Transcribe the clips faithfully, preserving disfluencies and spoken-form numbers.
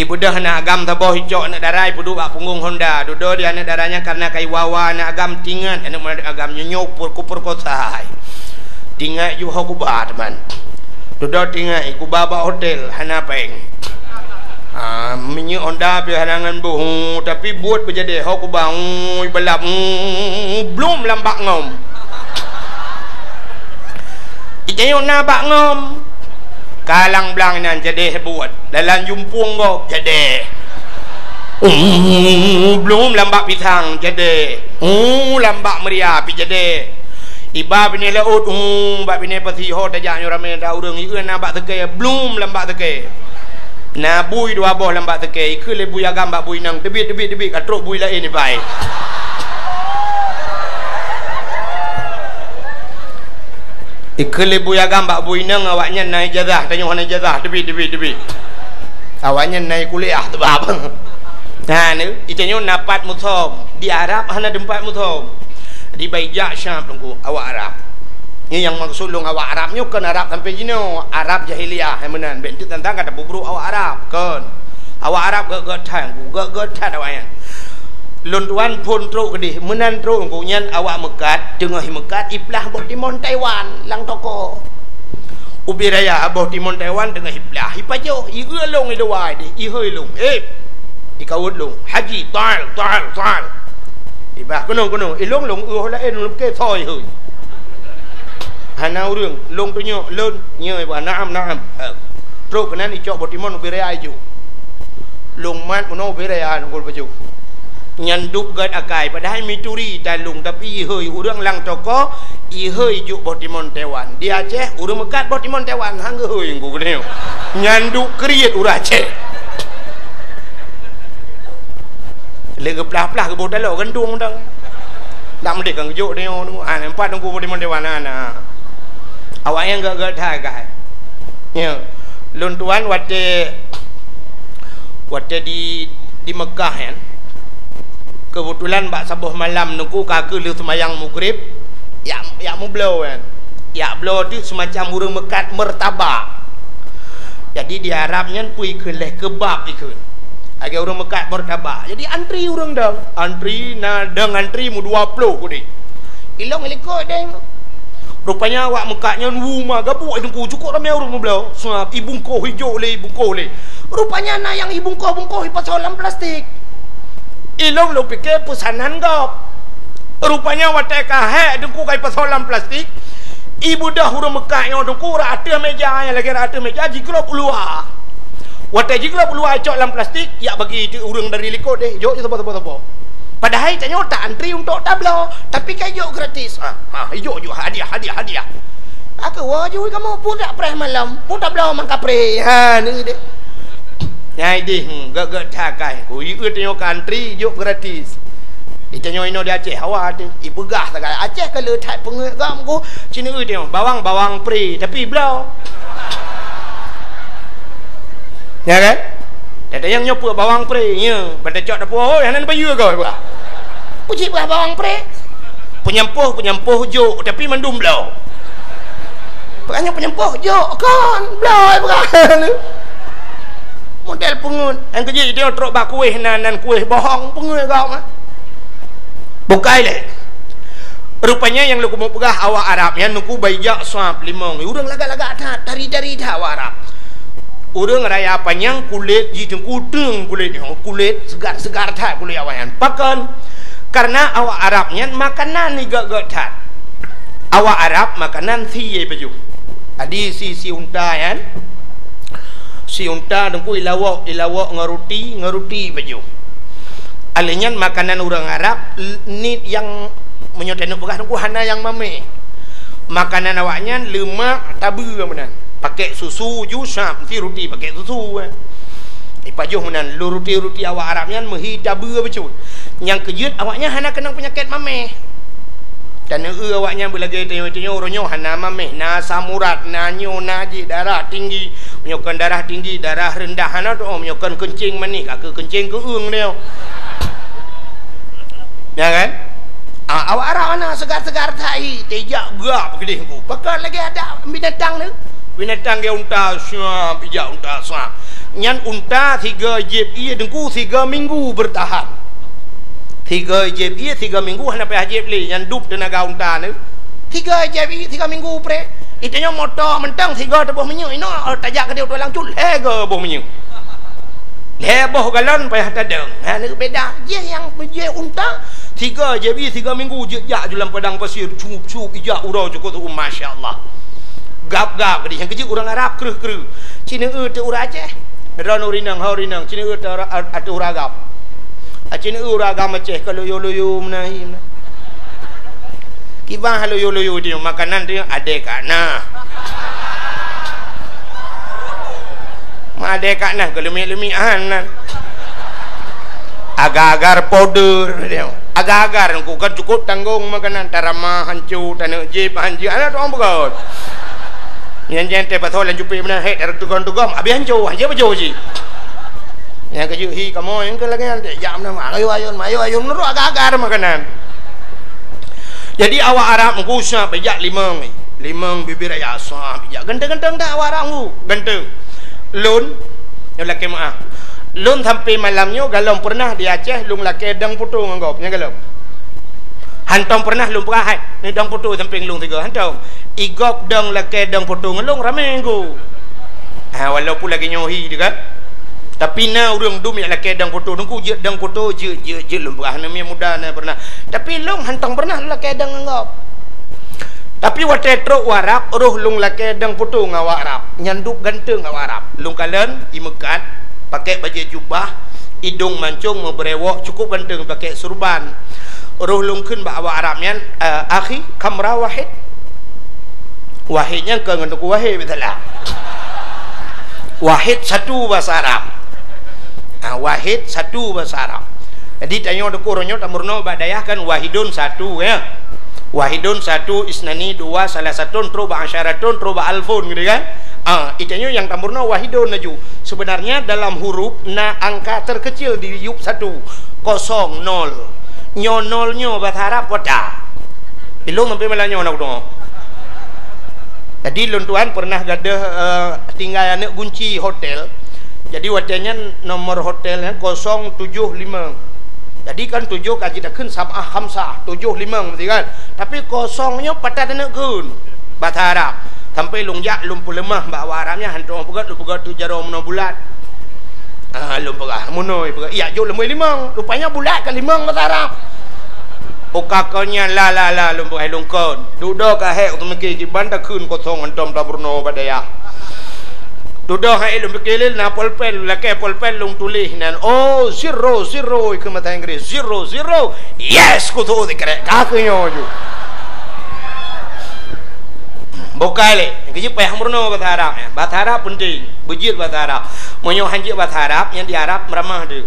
Ibeudôh aneuk agam saboh, icok aneuk dara, ipeuduek bak punggong honda. Dudoe di aneuk dara nyan, kareuna ka iwa-wa aneuk agam, tingat aneuk agam nyoe, nyoe peuko-, peukosa. Tingat ju ho kuba teuma. Dudoe tingat, ikuba bak hotel, hana péng. Ah, minyeuk honda pih hana ngon boh, tapi buet beujadeh, ho kuba, ui, balap, ui, blom lam bak ngom. Ijayok na bak ngom. Kalang blang nyan jadeh buet. Dalam jumpung gob jadeh. Uh, blom lam bak pisang jadeh. Uh, lam bak meuria pih jadeh. Iba binéh laôt, uh, bak binéh pasi ho tajak nyoe ramé atra ureuëng, ié na bak seukée, blom lam bak seukée. Na bui dua boh lam bak seukée, ikheun lé bui agam bak bui inong, teubiet, teubiet, teubiet, ka trok bui laén iba. Ikheun lé bui agam bak bui inong, awaknyan na ijazah, tanyoe hana ijazah, teubiet, teubiet, teubiet. Awaknyan na kuliah teubab. Nah, ni, itanyoe na pat musom, di Arab hana teumpat musom. Di Baijak Syam teungku, awak Arab. Nyoe nyang maksud lôn awak Arab nyoe kon Arab sampoe jinoe, Arab jahiliyah, hai meunan. Bék teuk tantang ka tapeubrok awak Arab, kon. Awak Arab gét-gét that, gét-gét that awaknyan. Lôn tuan phon trok keudeh, meunan trok ngon nyan awak meukat, teungoh meukat iplah boh timon Taiwan lam toko. Ubé raya boh timon Taiwan teungoh iplah, ipajoh, ieu lôn i luwa deh, ihôi lôn. Eh, ikawot lôn, "Haji, tal, tal, tal." Ibah, "Keunoe, keunoe." Ilôn lôn ueh laén lôn pike soi hôi. Hana ureuëng, lôn tunyok, lôn, nyoe ibah, "Naam, naam." Eh, trok keunan icok boh timon ubé raya iju. Lôn mat meunoe ubé raya nunggul baju. Nyan duek gét akai, padahai mituri talung, tapi ihôi ureuëng lam toko, ihôi juk boh timon Taiwan. Di Aceh, ureuëng meukat boh timon Taiwan, han geuhôi ngon geuneuk. Nyan duek kriet ureuëng Aceh. Lé geuplah-plah geuboh taloe gandong dang. Ndak meudeh kan geujok deungoe tu. Ha, empat teungku boh timon Taiwan, ha, na. Awaknyan gét-gét that akai. Ya. Lôn tuan watée Watée di, di Meukah nyan, keubeutulan bak saboh malam teungku ka keuh lheueh seumayang Maghrib, yak, yak meubloe nyan. Yak bloe teuk seumacam ureuëng meukat meurtabak. Jadi di Arab nyan peue ikheun lé keubab ikheun. Lagée ureuëng meukat meurtabak. Jadi antri ureuëng dong. Antri na dong antri meudua ploh keudeh. Ilong ilikot deng. Rupanya awak meukat nyan wu ma gabuk teungku, cukôp ramé ureuëng meubloe. Seuab ibungkoh ijok lé, ibungkoh lé. Rupanya na nyang ibungkoh-bungkoh ipasoe lam plastik. Ilong lôn pike peusanan gob. Rupanya watée ka hék teungku ka ipasoe lam plastik, ibeudôh ureuëng meukat nyoe teungku rot ateueh méja, nyang lagée rot ateueh méja jiglôb u luwa. Watée jiglôb u luwa icok lam plastik, yak bagi teuk ureuëng dari likot deh, jok ju saboh-saboh-saboh. Padahai tanyoe ta antri untuk tabloe, tapi ka ijok gratis. Ha, ha, ijok ju hadiah, hadiah, hadiah. Aku wo ju kamu pun dak preh malam, pun tabloe mang kapreh. Ha, ni deh. Nyai deh, hmm, gét-gét that akai. Ku ieu tanyoe ka antri, ijok gratis. Itanyoe inoe di Aceh, hawa teuh. Ipeugah sagai Aceh ka le that peungeuet gam ku. Cina ieu tanyoe, bawang, bawang pre, tapi bloe. Ya kan? Teuka nyang nyoe peue bawang pre, ya. Ban tacok dapur, oi, hana neupayeue goe, bah. Puji bah bawang pre. Peunyampôh, peunyampôh jok, tapi mandum bloe. Peugah nyoe peunyampôh jok, kon bloe, peugah. Model peungeuet. Nyang keujeuet dia trok bak kueh nan, nan kueh bohong, peungeuet gob, ah. Bukai lé. Rupanya nyang lôn keumeung peugah awak Arab nyan teungku baijak sab limong. Ureuëng lagak-lagak that, tari-tari that awak Arab. Ureuëng raya panyang kulét jih teungku teung kulét nyoe, kulét seugar-seugar that kulét awak nyan. Pakon? Karena awak Arab nyan makanan igét-gét that. Awak Arab makanan sie pajoh. Adi si, si unta nyan. Si unta teungku ilawok, ilawok ngon ruti, ngon ruti pajoh. Alèh nyan makanan ureuëng Arab, l-, nit nyang meunyoe taneuk peugah teungku hana nyang mamèh. Makanan awaknyan leumak tabeue meunan. Pakèk susu ju sab, meusti ruti pakèk susu, eh. Ipajoh meunan, lôn ruti-ruti awak Arab nyan meuhi tabeue bacut. Nyang keujeuet awaknyan hana keunong peunyakét mamèh. Taneuk awaknyan beulagèe tanyoe-tanyoe uroe nyoe hana mamèh, na asam urat, na nyoe, na jih, darah tinggi. Meunyoe kon darah tinggi, darah reundah hana teu'oh, meunyoe kon keuncing manih, ka keuh keuncing keu'eueng nyoe. Ya kan? Ah, awak Arab hana seugar-seugar that hi, tijak gak keudeh ku. Pakon lagèe adak binatang tu. Binatang geuh unta, siap, ijak unta, siap. Nyan unta sigoe jieb ié Teungku sigoe minggu beurtahan. Sigoe jieb ié sigoe minggu hana payah jieb lé, nyan dub teunaga unta nyoe. Sigoe jieb ié sigoe minggu pré. Itanyoe moto mantong sigoe teuboh minyeuk, inoe tajak keudéh u tulang cut lhée goe boh minyeuk. Lhée boh galon payah tadong. Ha, nyoe beda. Jieh nyang jieh unta, sigoe jieb ié sigoe minggu jeuet jak ju lam padang pasir, cuup-cuup ijak uroe cukôp tuom, masya Allah. Gab-gab keudéh, nyang keujeuet ureuëng Arab kreueh-kreueh. Ci neueu teuk ureuëng Aceh. Droeneuh ureuëng inong, ho ureuëng inong, ci neueu teuk ura-, ateueh ureuëng agam. Aci neueu ureuëng agam Aceh ka loyo-loyo meunan hi meunan. Kiban ha loyo-loyo di makanan di adé ka na. Ma adé ka na, ka leumik-leumik han nan. Agar-agar powder. Agar-agar, ku kan cukup tanggong makanan, tarama hanco, taneuk jép hanco, aneuk tuang peugah. Nyan jan teuh pasoe lam jupé meunan, hék, tarek tugom-tugom, abéh hanco, hanco beujôh jih. Nyang keujeuet hi kamoe, nyang keu lagée nyan, jak meunan, ayo ayun, ayo ayun, meunurot agar-agar makanan. Jadi awak Arab meugusa peujak limong, limong bibir ayah sah, peujak ganteng-ganteng dah awak Arab ngu, ganteng. Lôn, nyoe lakée meuah. Lôn sampai malam nyoe galom peureunah di Aceh lôn lakée dong poto ngon gob, nyang galom. Hantong peureunah lôn peugah hai, ni dong poto sampéng lôn tiga, hantong. Igop dong lakée dong poto ngon lôn ramé ngon gob. Ha, walaupun lagée nyoe hi teuka. Tapi na ureuëng dum nyang lakée dong poto, nungku jeuet dong poto, jeuet, jeuet, jeuet lôn peugah, na miet muda na peureunah. Tapi lôn hantong peureunah lôn lakée dong ngon gob. Tapi watée trok u Arab, roh lôn lakée dong poto ngon awak Arab. Nyan dub ganteng awak Arab. Lôn kalon, imeukat, pakai bajée jubah, idong mancong, meubrewok, cukup ganteng pakai surban. Roh lôn kheun bak awak Arab nyan, "Eh, akhi, kam mara wahid?" Wahid nyan kon ngon Teungku Wahid, beutôi lah. Wahid satu bahasa Arab. Ah, wahid satu bahasa Arab. Jadi tanyoe Teungku, uroe nyoe tameurunoe bak dayah kan wahidun satu, ya. Wahidun satu, isnani dua, salasatun, trok bak asyaratun, trok bak alfun gitu kan. Ah, itanyoe nyang tameurunoe wahidun laju. Sebenarnya dalam huruf na angka terkecil di yup satu, kosong, nol. Nyoe nol nyoe bahasa Arab wata. Ilong sampai malam nyoe nak dengar. Jadi lôn tuan pernah gadoh, eh, tinggai aneuk gunci hotel. Jadi watée nyan nomor hotel nyan kosong tujoh lima. Jadi kan tujoh ka jitakheun sab'ah khamsah, tujoh lima meusti kan. Tapi kosong nyoe patat aneuk kheun bahasa Arab. Sampai lôn jak lôn peuleumah bak awak Arab nyan, hantong peugah lôn peugah tu jaroe meunoe bulat. Ah, lôn peugah, meunoe peugah. Iya, jok lôn limong. Rupanya bulat ka limong bahasa Arab. Uka kon nyan la, la, la, lôn peugah lôn kon. Dudoe ka hék, teumiki kiban takheun kosong hántom tameurunoe bak dayah. Dudoe hai lôn pike lé na polpen, lakée polpen lôn tuléh nan, "Oh, zero, zero," ikeu mata Inggris, "Zero, zero, yes," kutu sikrek, ka keu nyoe ju. Bukai lé, keujeuet payah meurunoe bahasa Arab, ya. Bahasa Arab penting, beujeuet bahasa Arab. Meunyoe hanjeuet bahasa Arab, nyang di Arab meuramah tu.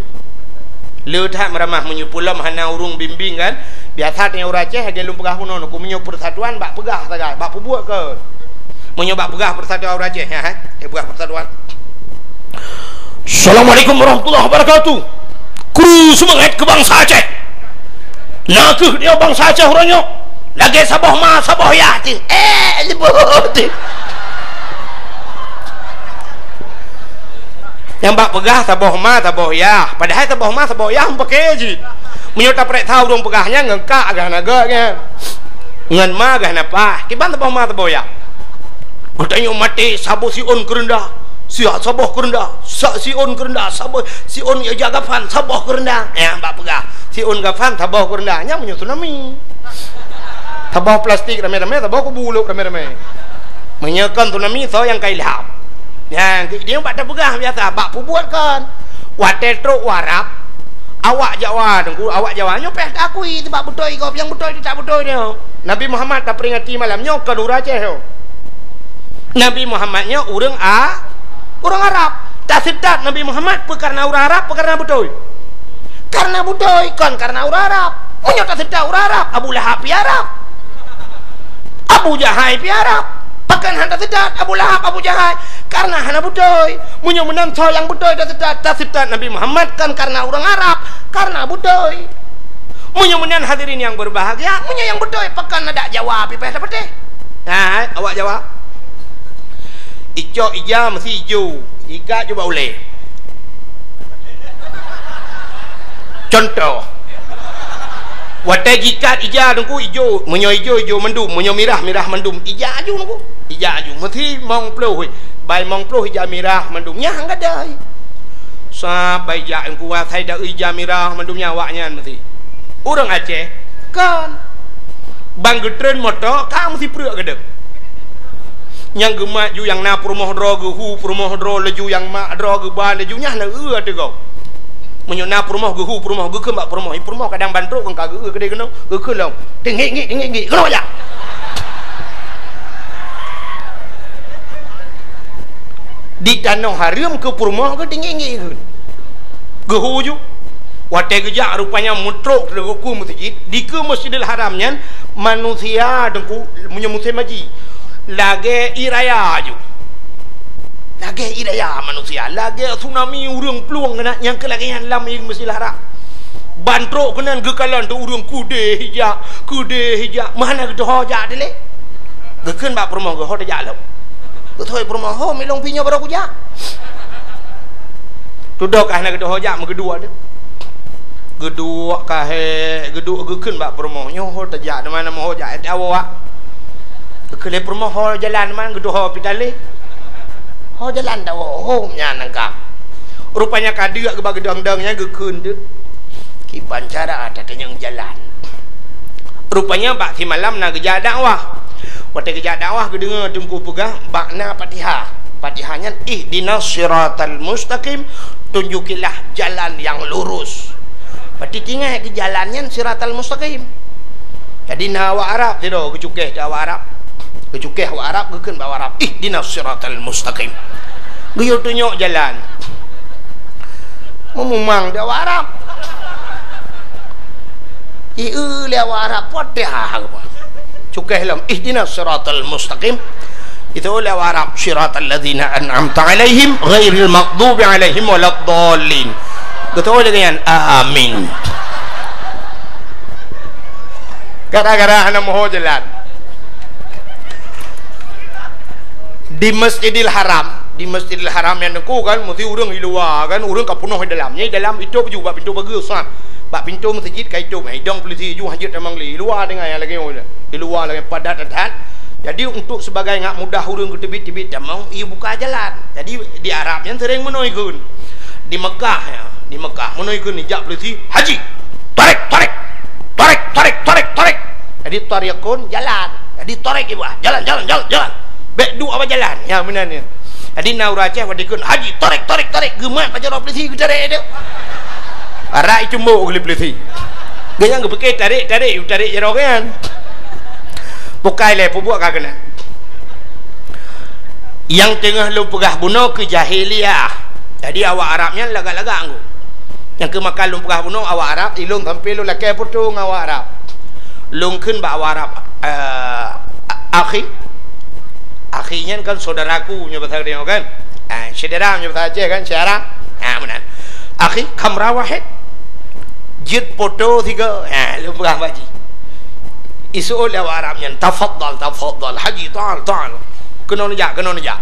Le that meuramah meunyoe pulom hana ureuëng bimbing kan. Biasa teuh ureuëng Aceh lagée lôn peugah bunoe, ku meunyoe persatuan bak peugah sagai, bak peubuet ke. Meunyoe bak peugah persatuan ureuëng Aceh, ya, hai? Dia peugah persatuan. Assalamualaikum warahmatullahi wabarakatuh. Kru seumangat keu bansa Aceh. Na kheueh dia bansa Aceh uroe nyoe. Lagée saboh ma, saboh yah teuh. Eh, nyebut teuh. Nyang bak peugah saboh ma, saboh yah. Padahai saboh ma, saboh yah meupaké jih. Meunyoe tapareksa ureuëng peugah nyan ngon kak agah na gét nyan. Ngon ma agah na paih. Kiban saboh ma, saboh yah. Geutanyoe maté saboh siôn keureundah, siat saboh keureundah, sa-, siôn keureundah, saboh siôn ija gafan, saboh keureundah. Nyang bak peugah, siôn gafan, saboh keureundah. Nyan meunyoe tsunami. Saboh plastik ramé-ramé, saboh kubu ulok ramé-ramé. Meunyoe kon tsunami, soe nyang ka ilham? Nyan, keu idéh bak tapeugah biasa, bak peubuet kon. Watée trok u Arab, awak Jawa, Teungku, awak Jawa nyoe payah taakui, sabab beutôi gob, nyang beutôi teutab beutôi nyoe. Nabi Muhammad taperingati malam nyoe kon ureuëng Aceh nyoe. Nabi Muhammad nyoe ureuëng A-, ureuëng Arab. Taseutôt Nabi Muhammad peu kareuna ureuëng Arab, peu kareuna beutôi? Kareuna beutôi, kon kareuna ureuëng Arab. Meunyoe taseutôt ureuëng Arab, Abu Lahab pih Arab. Abu Jahai pih Arab. Pakon hana taseutôt Abu Lahab, Abu Jahai? Kareuna hana beutôi. Meunyoe meunan soe nyang beutôi taseutôt, taseutôt Nabi Muhammad kon kareuna ureuëng Arab, kareuna beutôi. Meunyoe meunan hadirin nyang beubahgia, meunyoe nyang beutôi pakon adak Jawa pih payah tapatéh. Hai, awak Jawa. Icok ija meusi ijo, igat ju bak ulée. Contoh. Watèe jikat ija Teungku, ijo. Meunyoe ijo, ijo mandum. Meunyoe mirah, mirah mandum. Ija aju Teungku. Ija aju. Meusi mong ploh. Bai mong ploh ija mirah mandum. Nyan gadai. Sabai jak Teungku, asai da ija mirah mandum nyan awaknyan meusi. Ureueng Aceh? Kon. Ban geutreun moto, ka meusi preuk gadeuh. Nyang geumat ju nyang na peurumoh droe, geuhu peurumoh droe, laju nyang mat droe geuba laju, nyan na eu ateueh gob. Meunyoe na peurumoh, geuhu peurumoh, geukheun bak peurumoh. Peurumoh kadang ban trok kon ka geu-eu keudeh keunoe, geukheun lom. Tinggi-tinggi, tinggi-tinggi. Keunoe jak. Di tanoh hareuem keu peurumoh keu tinggi-tinggi kheun. Geuhu ju. Watèe geujak rupanya meutrok teungku meuseujid, dikeue Masjidil Haram nyan manusia Teungku, meunyoe musém haji, lagèe ié raya ju. Lagèe ié raya manusia, lagèe tsunami ureueng plueng keunan nyang keu lagèe nyan lam Masjidil Haram. Ban trok keunan geukalon teuk ureueng keudeh ijak, keudeh ijak, meuhana geutoho jak dilèe. Geukheun bak peurumoh geuh, "Ho tajak lom." Geutôi peurumoh, "Ho, milong pih nyoe barô kujak." Tudoh ka hana geutoho jak, meugeuduek deuh. Geuduek ka hèk, geuduek geukheun bak peurumoh, "Nyoe ho tajak, di mana meuho jak, eh, tawoe, ah." Geukheun lé peurumoh, "Ho jalan man geutoho pih talèh." "Ho jalan tawoe, ho nyan nangka." Rupanya ka deuk geuba geudong-dong nyan geukheun deuh. Kiban cara tatanyong jalan. Rupanya bak simalam na geujak dakwah. Watèe geujak dakwah geudeungoe Teungku peugah makna Fatihah. Fatihah nyan, "Ihdinas siratal mustaqim, tunjukilah jalan yang lurus." Berarti tinggai keu jalan nyan siratal mustaqim. Jadi na awak Arab sidroe geucukéh di awak Arab. Geucukéh awak Arab, geukheun bak awak Arab, "Ihdinas siratal mustaqim." Geuyue tunyok jalan. Meumumang di awak Arab. Ié lé awak Arab, Fatihah. Cukéh lom, "Ihdinas siratal mustaqim." Itu lé awak Arab, "Siratal ladzina an'amta 'alaihim, ghairil maghdubi 'alaihim waladdallin." Beutôi lagèe nyan, amin. Gara-gara hana meuho jalan. Di Masjidil Haram, di Masjidil Haram nyan Teungku kan, meusti ureueng i luwa kan, ureueng ka peunoh i dalam. Nyan i dalam itôb ju bak pintoe pageue, sat. Bak pintoe meuseujid ka itôb, idong peulisi ju hanjeuet tamong lé. I luwa teungoh nyang lagèe nyoe, i luwa lagèe padat that. Jadi, untuk sebagai ngat mudah ureueng geuteubiet-teubiet tamong, ibuka jalan. Jadi, di Arab nyan sering meunoe ikheun. Di Mekah, ya, di Mekah, meunoe ikheun, ijak peulisi, "Haji, tarik, tarik, tarik, tarik, tarik, tarik." Jadi, tariqun, jalan. Jadi, tarik ibu, ah, jalan, jalan, jalan, jalan. Bèk duek bak jalan. Ya, meunan nyan. Jadi, na ureueng Aceh watèe ikheun, "Haji, tarik, tarik, tarik." Geumat bak jaroe peulisi geutarek tu. Arak itumbok lé peulisi. Geuhnyan geupike tarek, tarek, tarek jaroe geuhnyan. Bukai lé, peubuet ka keunan. Nyang teungoh lôn peugah bunoe keu jahiliyah. Jadi, awak Arab nyan lagak-lagak anggô. Nyang keu maka lôn peugah bunoe awak Arab, ilôn sampoe lôn lakèe photo ngon awak Arab. Lôn kheun bak awak Arab, eh, "Akhi." Akhi nyan kan saudaraku nyoe bahasa Aceh kan? Ah, syedara nyoe bahasa Aceh kan, syedara. Ah, meunan. "Akhi, khamra wahid." Jeuet photo sigoe. Ah, lôn peugah bak jih. Iseuôt lé awak Arab nyan, "Tafaddal, tafaddal, Haji, ta'al, ta'al." Keunoe neujak, keunoe neujak.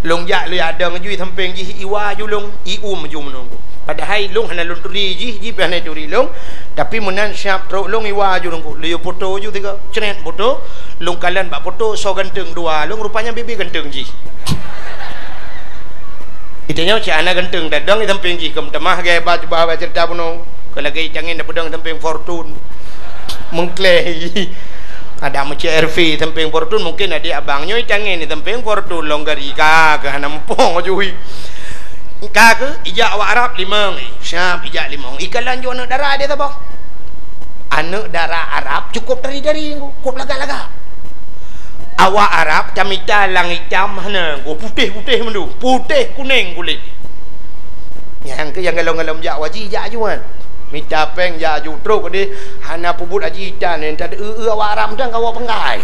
Lôn jak lôn jak dong ju i sampéng jih, iwa ju lôn, ium ju meununggu. Padahai lôn hana lôn turi jih, jih pih hana turi lôn. Tapi meunan siab trok lôn iwa ju lôn, lôn yue photo ju tiga. Cret photo, lôn kalon bak photo soe ganteng dua lôn, rupanya bibi ganteng jih. Itanyoe cit hana ganteng, tadong i sampéng jih, keu meutamah gai ba, ba, ba ceurita bunoe. Keu lagèe itangen na peudong i sampéng Fortune. Meukleh. Ada meucék R V i sampéng Fortune, mungkin adik abang nyoe itangen i sampéng Fortune, lôn gari ka, keu hana muphom ju. Ka keuh, ijak awak Arab limong, eh, siab ijak limong. Ikalon ju aneuk dara di saboh. Aneuk dara Arab cukôp tari-tari, cukôp lagak-lagak. Awak Arab tamita lang itam hana, putéh-putéh mandum, putéh kunéng kulét. Nyang keu nyang galom-galom jak waji jak ju nyan. Mita péng jak ju trok deh, hana peubuet aji itan nyan, tadeu-eu awak Arab dan kawa penggai.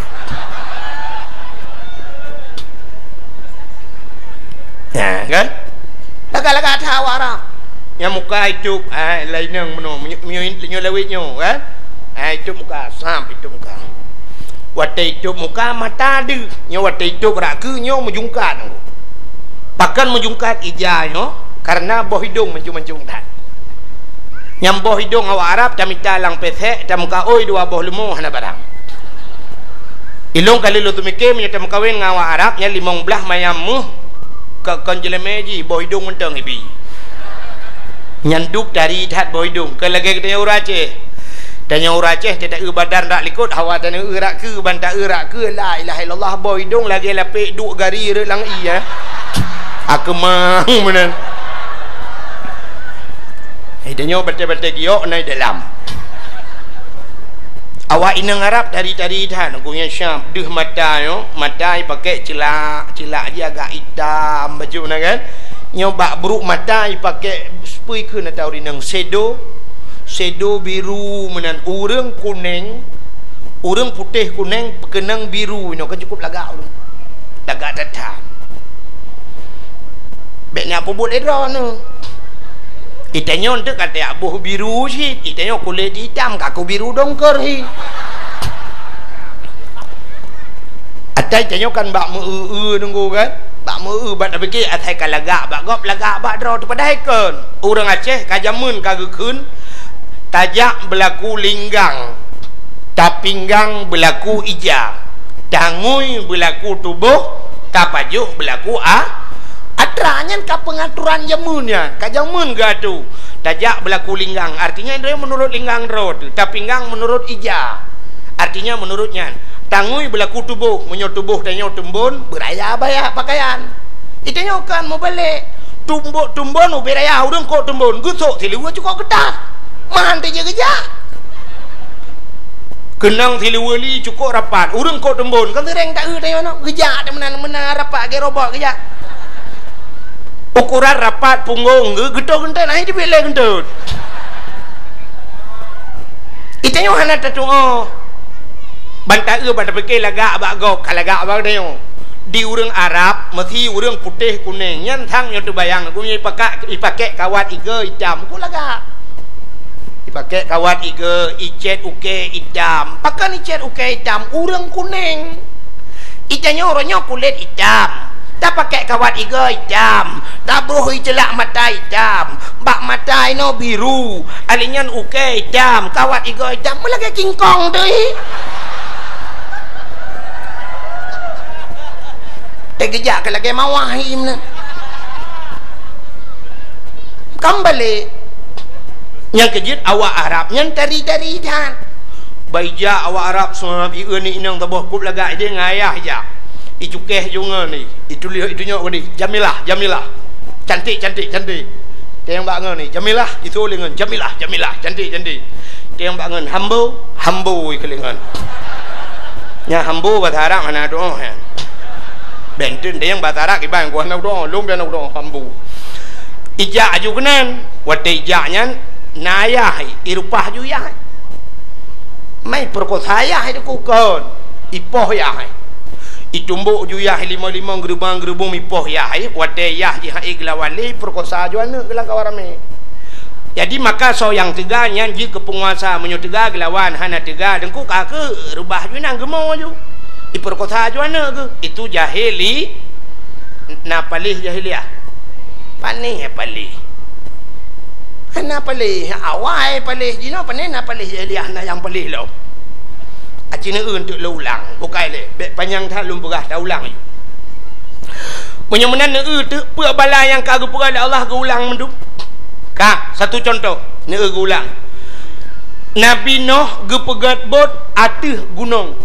Ya, kan? Lagak-lagak that awak Arab. Nyang muka itôb, ah, laineng meunoe, meunyo-, meunyo-, nyoe lawét nyoe, kan? Ah, itôb muka, sam itôb muka. Watèe itôb muka, mata deuh. Nyoe watèe itôb rak keu nyoe meujungkat. Pakon meujungkat ija nyoe, karena boh idông mancung-mancung that. Nyang boh idong awak Arab tamita lam pesek, tameukaôi dua boh leumo hana barang. Ilong kali lôn teumike meunyoe tameukawen ngon awak Arab, nyan limong blaih mayam méuh ka kon jeulemé jih, boh idong mantong ibi. Nyan dub tari that boh idong, kon lagée geutanyoe ureuëng Aceh. Tanyoe ureuëng Aceh, teuta eu badan rak likot, hawa tanyoe eu rak keue, ban ta eu rak keue, la ilaha illallah, boh idong lagée lapek duek gari rot lam ie, eh. Akeumang meunan. Hai tanyoe batée-batée giok na i dalam. Awak inong Arab tari-tari that, gobnyan Syam, deuh mata nyoe, mata ipakée ceulak, ceulak jih agak itam, bacut na kan. Nyoe bak brok mata ipakée, peue kheun ata ureuëng inong, sedo, sedo biru meunan, ureuëng kuneng, ureuëng putéh kuneng peukeunong biru, nyoe kan cukup lagak ureuëng. Lagak that-that. Bék na peubuet lé droeneuh. Itanyoe teuk ka tajak boh biru cit, itanyoe kulét itam ka keu biru dongker hi. Ata itanyoe kan bak meu-eu-eu nunggu kan? Bak meu-eu, bak tapike asai ka lagak bak gob, lagak bak droe, teupadahai kon. Ureuëng Aceh ka jameun ka geukheun, tajak beulaku linggang, tapinggang beulaku ija, tangui beulaku tuboh, tapajoh beulaku a-, atra. Nyan ka peungaturan jameun nyan, ka jameun geuatô. Tajak beulaku linggang, artinya droe meunurot linggang droe teuh, tapinggang meunurot ija, artinya meunurot nyan. Tangui beulaku tuboh, meunyoe tuboh tanyoe teumbon, beuraya baya pakaian. Itanyoe kan meubalek. Tumbok tumbon ubé raya ureuëng kok teumbon, geusok siluweue cukok keutat. Mantong jih geujak. Keunong siluweue li cukok rapat, ureuëng kok teumbon, kan seuréng ta-eu tanyoe nyoe, geujak meunan-meunan rapat, lagée robot geujak. Ukuran rapat punggong geu-, geutot geuntot, nah, itu bileh geuntot. Itanyoe hana tatuoh. Ban ta-eu, ban tapike lagak bak gob, ka lagak bak tanyoe. Di ureuëng Arab, meusi ureuëng putéh kuneng, nyan sang nyoe teubayang, gobnyan ipakak, ipakée kawat igoe itam, ku lagak. Ipakée kawat igoe, icét ukée itam. Pakon icét ukée itam? Ureuëng kuneng. Itanyoe uroe nyoe kulét itam. Tapakée kawat igoe itam, tabroh iceulak mata itam, bak mata inoe biru, alinyan ukée itam, kawat igoe itam, meulagée kingkong teuh. Teugeujak keu lagée mawah hi meunan. Kan balek. Nyang keujeuet awak Arab nyan tari-tari that. Bak ijak awak Arab, seumalam ieu ni inong saboh kup lagak ideh ngon ayah ijak. Icukéh ju ngon ni, ituléh itunyok ngon ni, Jamilah, Jamilah. Cantik, cantik, cantik. Teueng bak ngon ni, Jamilah, itu lé ngon Jamilah, Jamilah, cantik, cantik. Teueng bak ngon Hambo, Hambo ikeu lé ngon. Nya Hambo bahasa Arab hana doa nyan. Benten teueng bahasa Arab kiban ku hana doa, lom dia hana doa Hambo. Ijak aju keunan, watée ijak nyan na ayah, irupah ju yah. Mai peurekosa yah itu kukon, ipoh yah. Itumbok ju yah limong-limong, geurubong-geurubong ipoh yah, watée yah jih hai geulawan lé peurekosa ju aneuëk geulang kawan ramé. Jadi maka soe nyang teuga nyan jeuet keu peunguasa, meunyoe teuga geulawan, hana teuga deungku ka keu rubah ju inang geumo ju. Ipeurekosa ju aneuëk geuh, itu jahili, na paléh jahiliah. Panéh paléh. Hana paléh, awai paléh jinoe, panéh na paléh jahiliah, na nyang paléh lom. Aci neueu teuk lôn ulang, bukai lé, bék panyang that lôn peugah, taulang. Meunyoe meunan neueu teuk peue bala nyang ka geupeugah lé Allah geuulang mandum. Ka, satu contoh, neueu geuulang. Nabi Noh geupeugét bot ateueh gunong.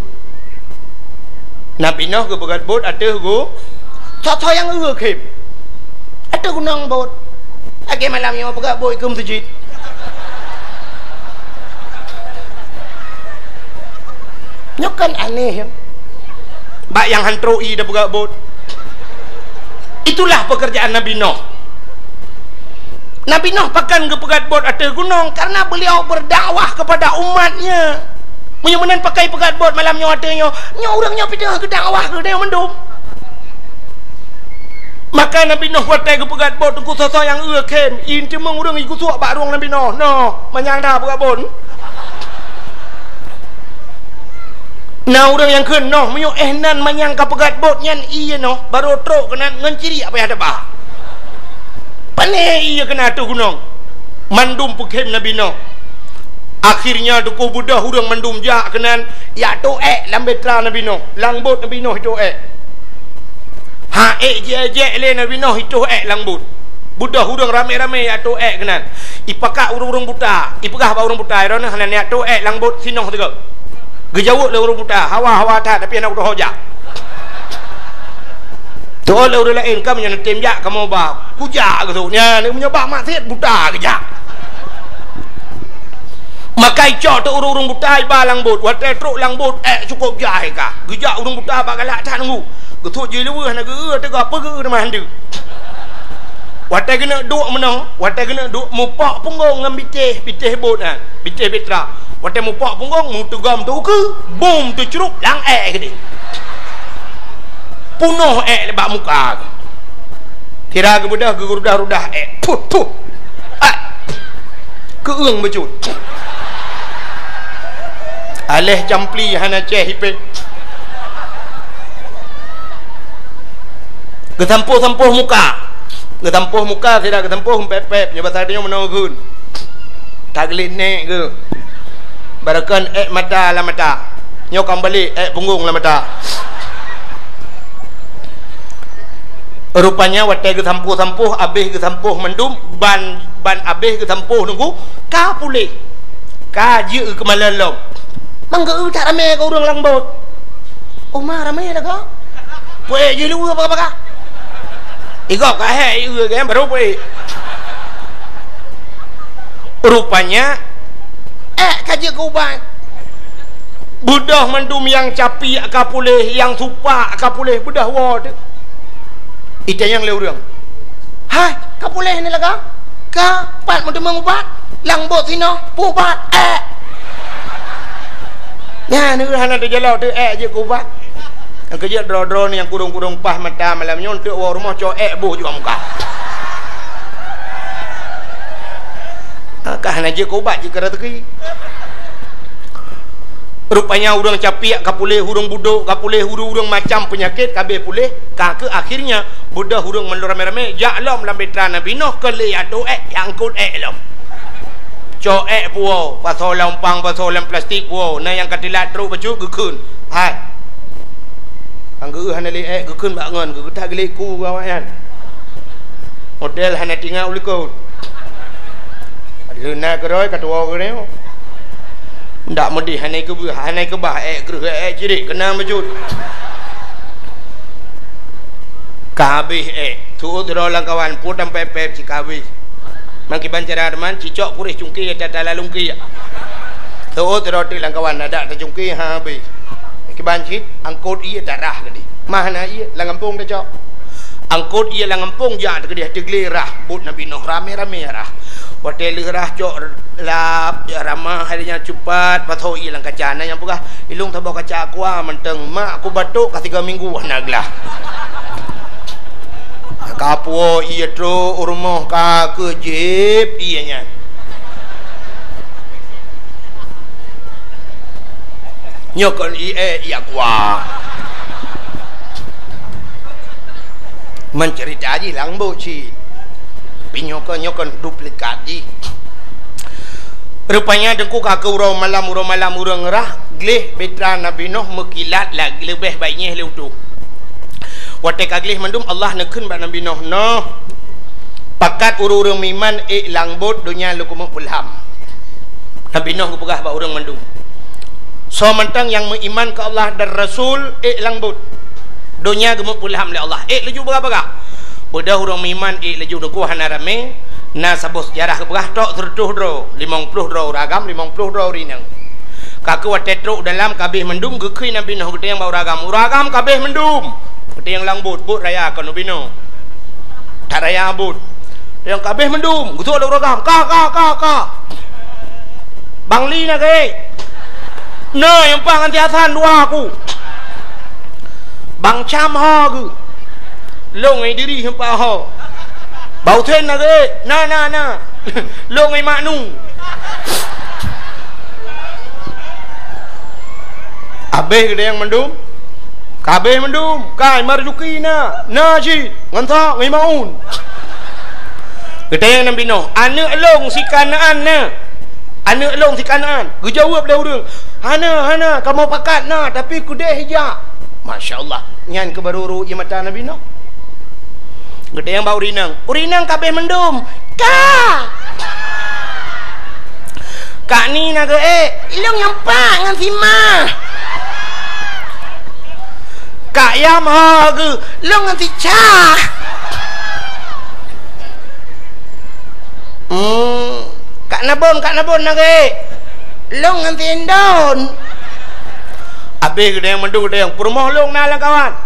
Nabi Noh geupeugét bot ateueh gu-, soe-soe nyang eu khém. Ateueh gunong bot. Lagée malam nyoe peugét bot keu meuseujid. Nyoe kan aneh, ya. Bak nyang han trok ie tapeugét bot. Itulah pekerjaan Nabi Noh. Nabi Noh pakon geupeugét bot ateueh gunong? Karena beliau berdakwah kepada umatnya. Meunyoe meunan pakai peugét bot malam nyoe ateueh nyoe, nyoe ureuëng nyoe pih teungoh geudakwah keu tanyoe mandum. Maka Nabi Noh watée geupeugét bot teungku, soe-soe nyang eu khém, ie teumeung ureuëng igusok bak rueng Nabi Noh. Noh, manyang that peugét bot. Na ureuëng nyang kheun, "Noh, meunyoe éh nan manyang ka peugét bot nyan ie noh, barô trok keunan ngon ciriek payah teuba." Pané ie keunan ateueh gunong. Mandum peukhém Nabi Noh. Akhirnya teungku beudôh ureuëng mandum jak keunan, jak tôk ék lam bahtera Nabi Noh, lam bot Nabi Noh tôk ék. Ha ék jiék-ék lé Nabi Noh itôh ék lam bot. Beudôh ureuëng ramé-ramé jak tôk ék keunan. Ipakat ureuëng-ureuëng buta, ipeugah bak ureuëng buta, "Droeneuh hana neujak tôk ék lam bot sinoh sigoe." Geujaweueb lé ureuëng buta, "Hawa, hawa that, tapi hana kutoh jak." Teuôt lé ureuëng laén, "Ka meunyoe neutem jak, kamoe ba kujak geusut." Nyan, meunyoe bak maksiet buta geujak. Maka icok teuk ureuëng-ureuëng buta iba lam bot. Watée trok lam bot, ék cukôp jai ka. Geujak ureuëng buta bak galak that nunggu. Geusut jih leuweuh na geu-eu teuga peugeu teuma handeuk. Watée geuneuk duek meunoe, watée geuneuk duek mupok punggong ngon bitéh, bitéh bot nyan, bitéh bahtera. Watée mupok punggong, meuteugom teuh ukeue, bum teucrup lam ék keudeh. Punoh ék bak muka. Sira geubeudôh geurudah-rudah ék. Puh, puh. Ai. Keueung bacut. Aléh campli hana céh ipéh. Geusampôh-sampôh muka. Geusampôh muka, sira geusampôh pép-pép, nyoe basa tanyoe meunoe geun. Tageulet nék geuh. Barokon ék mata lam mata. Nyoe ka meubalek ék punggong lam mata. Rupanya watée geusampôh-sampôh, abéh geusampôh mandum, ban, ban abéh geusampôh nunggu, ka puléh. Ka jeuet keumalon lom. Mang geu-eu that ramé keu ureuëng lam bot. Uma ramé lagoe. Peuék jih leuweuh baka-baka. Igob ka hék, ieu gém baru peuék. Rupanya, ék ka jeuet keu ubat. Beudôh mandum nyang capiek ka puléh, nyang supak ka puléh, beudôh woe teuh. Itanyong lé ureuëng, "Hai, ka puléh ni lagoe? Ka pat meuteumeung ubat? Lam bot sinoe, peuubat ék." Nyan ureuëng hana teujalok teuh ék jeuet keu ubat. Nyang keujeuet droe-droe ni nyang kurong-kurong paih mata malam nyoe, eunteuk woe rumoh cok ék boh juga muka. Ka hana jeuet keu ubat, jeuet keu raseuki. Rupanya ureuëng capiek ka puléh, ureuëng budok ka puléh, ureuëng-ureuëng macam peunyakét ka abéh puléh, ka keuh akhirnya beudôh ureuëng mandum ramé-ramé jak lom lam bahtera Nabi Noh keu lé atô ék, jak angkot ék lom. Cok ék puwoe, pasoe lam umpang, pasoe lam plastik puwoe, na nyang ka teulat trok bacut geukheun. Hai. Nyang geu-eu hana lé ék geukheun bak ngon, geugeutak geulék ku awaknyan. Model hana tingat u likot. Leuna keudroe ka tuwoe keunoe. Ndak meudeh hana keubah, hana keubah ék kreueh ék cirik keunan bacut. Ka habéh ék. Tuôt droe lam kawan, pue tam pép-pép cit ka habéh. Mang kiban cara teuma, cicok puréh cungké tata lalungké. Tuôt droe teuk lam kawan, adak tacungké ha habéh. Kiban cit, angkot ié tarah keudeh. Mah na ié, lam gampông tacok. Angkot ié lam gampông jak teukeudeh teuglé rah, bot Nabi Noh ramé-ramé rah. Watée lheueh rah cok lap, jak ramah, hai nyan cupat, pasoe ié lam kaca. Na nyang peugah, "Ilong saboh kaca aqua mantong, mak ku batuk ka tiga minggu hana glah." Ka puwoe ié trok u rumoh ka keuh jieb ié nyan. Nyoe kon ié, ié aqua. Meuceurita jih lam bot cit. Pi nyoe kon, nyoe kon duplikat jih. Rupanya teungku ka keuh uroe malam, uroe malam ureuëng rah, gleh bahtera Nabi Noh meukilat la-, leubeh baik nyeh lé utoe. Watée ka gleh mandum, Allah neukheun bak Nabi Noh, "Noh, pakat ureuëng-ureuëng meuiman ék lam bot, donya lôn keumeung peulham." Nabi Noh geupeugah bak ureuëng mandum, "Soe mantong nyang meuiman keu Allah dan Rasul, ék lam bot. Donya geumeupeulham lé Allah." Ék laju bagah-bagah. Beudôh ureuëng meuiman ék laju, teungku hana ramé, na saboh seujarah geupeugah tok seureutôh droe, limong ploh droe ureuëng agam, limong ploh droe ureuëng inong. Ka keuh watée trok u dalam ka abéh mandum, geukheun Nabi Noh geutanyong bak ureuëng agam, "Ureuëng agam ka abéh mandum?" Geutanyong lam bot, bot raya kon ubinoe. That raya bot. Nyang ka abéh mandum, geusok lé ureuëng agam, "Ka, ka, ka, ka. Bang Li na geuh. Na nyang paih ngon si Hasan dua ku. Bang Cam ho geuh. Lôn ngon Idris nyang paih ho. Bang Husen na geuh. Na, na, na. Lôn ngon Mak Nu." Abéh geutanyong mandum. Ka abéh mandum, kai Marzuki na, na cit, ngon Thok, ngon Maun. Geutanyong Nabi Nuh, "Aneuk lôn si Kanaan na? Aneuk lôn si Kanaan?" Geujaweueb lé ureuëng, "Hana, hana, kamoe pakat na, tapi keudeh jak." Masya Allah, nyan keuh barô rô ié mata Nabi Nuh. Geutanyong bak ureuëng inong, "Ureuëng inong ka abéh mandum?" "Ka." "Kak ni na geuék?" "Ilôn nyang pat ngon si ma." "Kak Yam ho geuh?" "Lôn ngon si Ca." "Hmm, Kak Nabon, Kak Nabon na geuék?" "Lôn ngon si Indon." Abéh geutanyong mandum, geutanyong, "Peurumoh lôn na lam kawan?"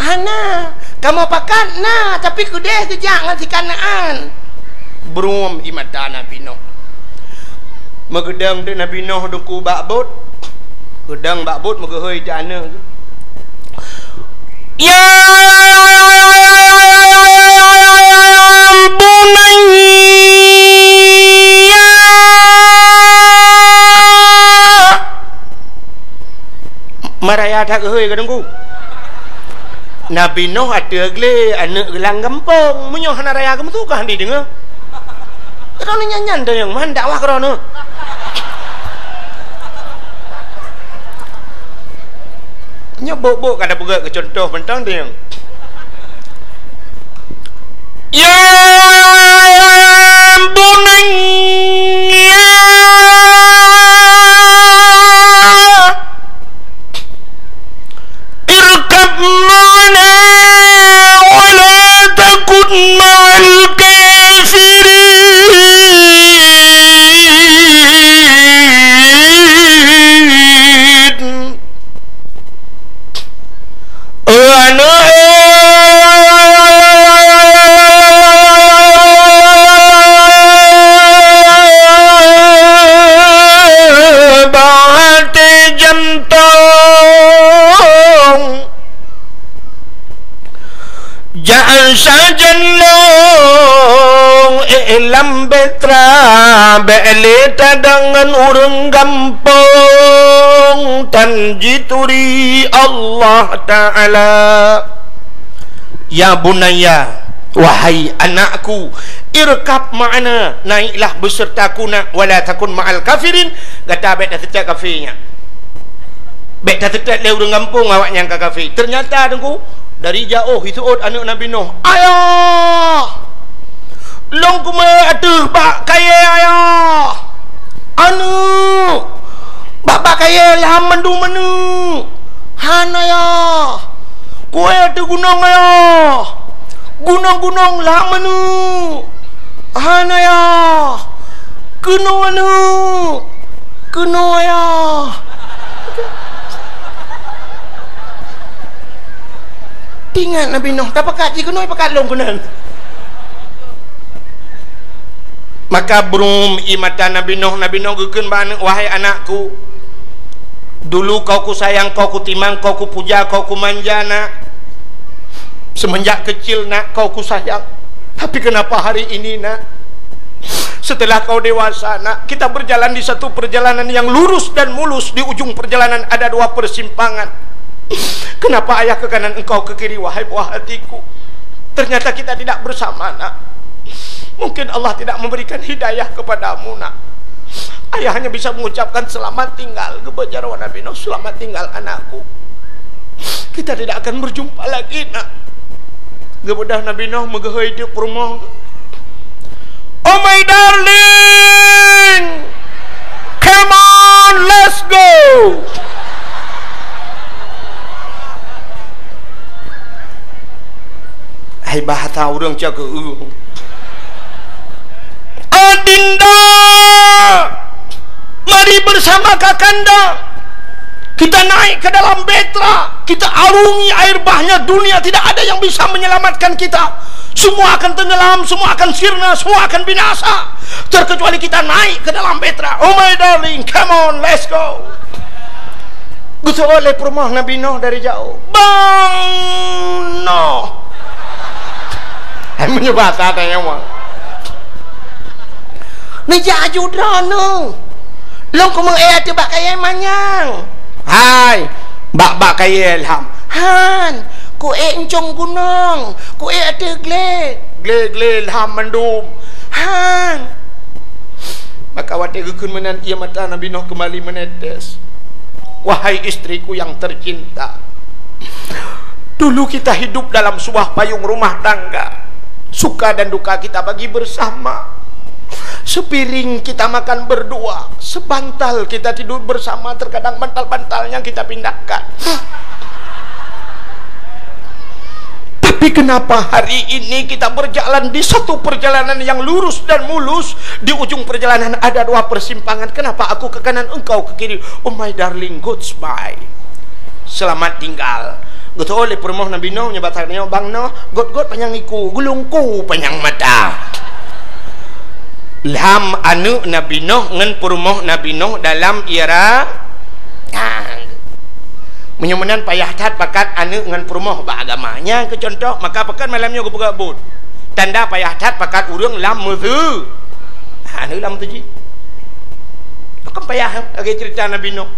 "Hana, kamoe pakat na, tapi keudeh geujak ngon si Kanaan." Brum ié mata Nabi Nuh. Meugeudong teuk Nabi Nuh dungku bak bot. Geudong bak bot meugeuhôi teuk aneuk. "Ya bunayya." Maraya that geuhôi ka dungku. Nabi Nuh ateueh glé, aneuk geulang gampông. Meunyoe hana raya geumeusu ka hana deungoe. Droeneuh nyan-nyan teunyong man dakwah droeneuh. Nyoe bok-bok ka tapeugét keu cuntoh mantong teunyong. Ya bunayya, irkab ma'ana wa la takun ma'al kafirin. Aneuk, bak até jantong, jak sajan lôn ék lam bahtera, bék lé tadong ngon ureuëng gampông, tan jituri Allah Ta'ala. Ya bunayya, wahai anakku, irkab ma'ana, naiklah besertaku nak, wala takun ma'al kafirin, gata bék taseutôt kafé nyan. Bék taseutôt lé ureuëng gampông awaknyan ka kafé. Teunyata teungku, dari jaoh jiseuôt aneuk Nabi Nuh, "Ayah! Lôn keumeung ateueh bak kayée, Ayah!" "Aneuk, bak-bak kayée lham mandum aneuk." "Han, Ayah!" "Kuék ateueh gunong, Ayah! Gunong-gunong lham aneuk!" "Han, Ayah!" "Keunoe aneuk! Keunoe, Ayah!" Teuingat Nabi Nuh, tapakat jih keunoe pakat lôn keunan. Maka brum ié mata Nabi Nuh, Nabi Nuh geukheun bak aneuk, "Wahai anakku, dulu kau kusayang, kau kutimang, kau kupuja, kau kumanja, nak. Semenjak kecil, nak, kau kusayang. Tapi kenapa hari ini, nak, setelah kau dewasa, nak, kita berjalan di satu perjalanan yang lurus dan mulus, di ujung perjalanan ada dua persimpangan. Kenapa ayah ke kanan, engkau ke kiri, wahai buah hatiku? Ternyata kita tidak bersama, nak. Mungkin Allah tidak memberikan hidayah kepadamu, nak. Ayah hanya bisa mengucapkan selamat tinggal," geubeuet jaroe Nabi Nuh, "Selamat tinggal, anakku. Kita tidak akan berjumpa lagi, nak." Geubeudôh Nabi Nuh meugeuhôi teuk peurumoh. "Oh my darling, come on, let's go." Hai bahasa ureuëng cakeueng. "Adinda, mari bersama kakanda. Kita naik ke dalam bahtera, kita arungi air bahnya dunia, tidak ada yang bisa menyelamatkan kita. Semua akan tenggelam, semua akan sirna, semua akan binasa. Terkecuali kita naik ke dalam bahtera. Oh my darling, come on, let's go." Geuseuôt lé peurumoh Nabi Nuh dari jaoh. "Bang Nuh!" Hai meunyoe bahasa tanyoe mah. "Neujak aju droeneuh. Lôn keumeung ék ateueh bak kayée manyang." "Hai, bak-bak kayée lham." "Han, kuék euncong gunong, kuék ateueh glé." "Glé-glé lham mandum." Hang. Maka watée geukheun meunan, ia mata Nabi Nuh kembali menetes. Wahai istriku yang tercinta, dulu kita hidup dalam sebuah payung rumah tangga. Suka dan duka kita bagi bersama. Sepiring kita makan berdua, sebantal kita tidur bersama, terkadang bantal-bantalnya kita pindahkan. Tapi kenapa hari ini kita berjalan di satu perjalanan yang lurus dan mulus, di ujung perjalanan ada dua persimpangan. Kenapa aku ke kanan, engkau ke kiri? Oh my darling, goodbye. Selamat tinggal. Geutôh lé peurumoh Nabi Nuh nyoe bak tanyoe, bang Nuh, got-got panyang iku, gulungku panyang mata. Lham aneuk Nabi Nuh ngon peurumoh Nabi Nuh dalam ira-, ah. Meunyoe meunan payah that pakat aneuk ngon peurumoh bak agama. Nyan keu contoh, maka pakat malam nyoe geupeugah buet. Tanda payah that pakat ureuëng lam meuseu-, aneuk lam meuseuji. Pakon payah lagée cerita Nabi Nuh.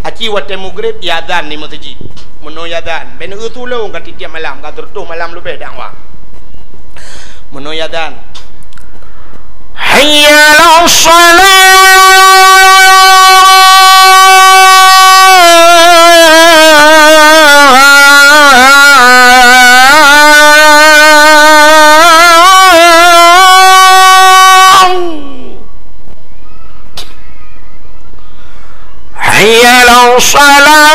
Aci watée mugreb, iazan di meuseuji. Meunoe iazan, ben eu tulông ka tiep-tiep malam, ka seureutôh malam leubeh dakwah. Meunoe iazan, "Hayya 'alas shalah!" Hayya 'alas shalah.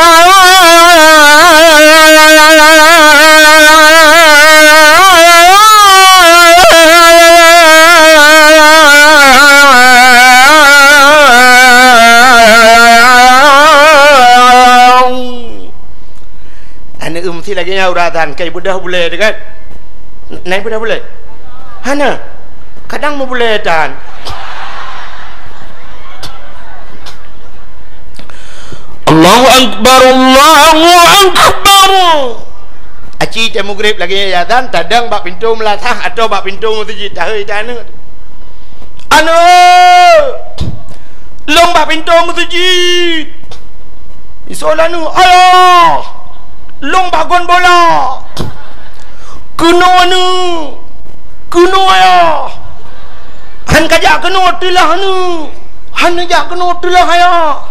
Aneuk meusi lagée nyan uroe azan, kai beudoh bulée teuh kan? Nai beudoh bulée? Hana. Kadang meubulée tan. Allahu Akbar, Allahu Akbar. Aci tée mugreb lagée nyan azan, tadong bak pintoe meulasah atau bak pintoe meuseujid, tahôi tan aneuk. "Aneuk! Lôn bak pintoe meuseujid!" Isoe lé aneuk, "Ayah! Lôn bak gon bola!" "Keunoe aneuk! Keunoe ayah! Han kajak keunoe teulah aneuk! Han neujak keunoe teulah ayah!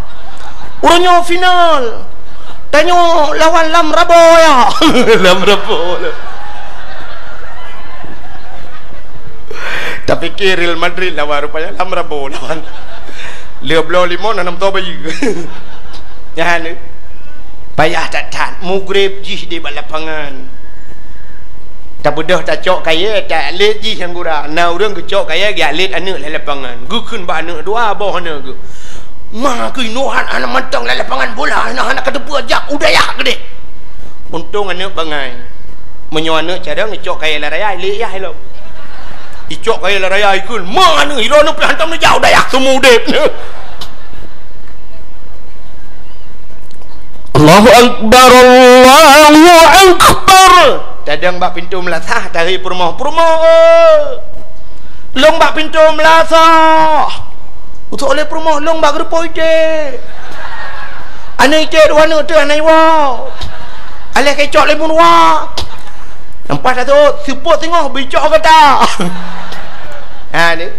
Uroe nyoe final! Tanyoe lawan Lam Rabo, ayah!" Lam Rabo. Tapike Real Madrid lawan, rupanya Lam Rabo lawan. Lheueh bloe limong, na nam toe bayeue. Nyan, payah that-that, mugreb jih di bak lapangan. Tabeudôh tacok kayée, talet jih nyang gura. Na ureuëng geucok kayée, geulet aneuk lam lapangan. Geukheun bak aneuk dua boh aneuk geuh. "Ma keunoe hana mantong lam lapangan bola, hana, hana kateupeue, jak u dayah keudeh." Untông aneuk bangai. Meunyoe aneuk carông, icok kayée lam raya, ilek yah ilong. Icok kayée lam raya, ikheun, "Ma aneuk, ilong aneuk pih hantom neujak u dayah seumeu udeb." Allahu Akbar, Allahu Akbar. Tadong bak pintoe meulasah, tahôi peurumoh, "Peurumoh, lôn bak pintoe meulasah." Utok lé peurumoh, "Lôn bak geureupoh ité." "Aneuk ité dua aneuk teuh hana iwoe. Aléh keu icok lé bunoe." Nampak tak tu, seupôt teungoh bicok gata. Ha ni.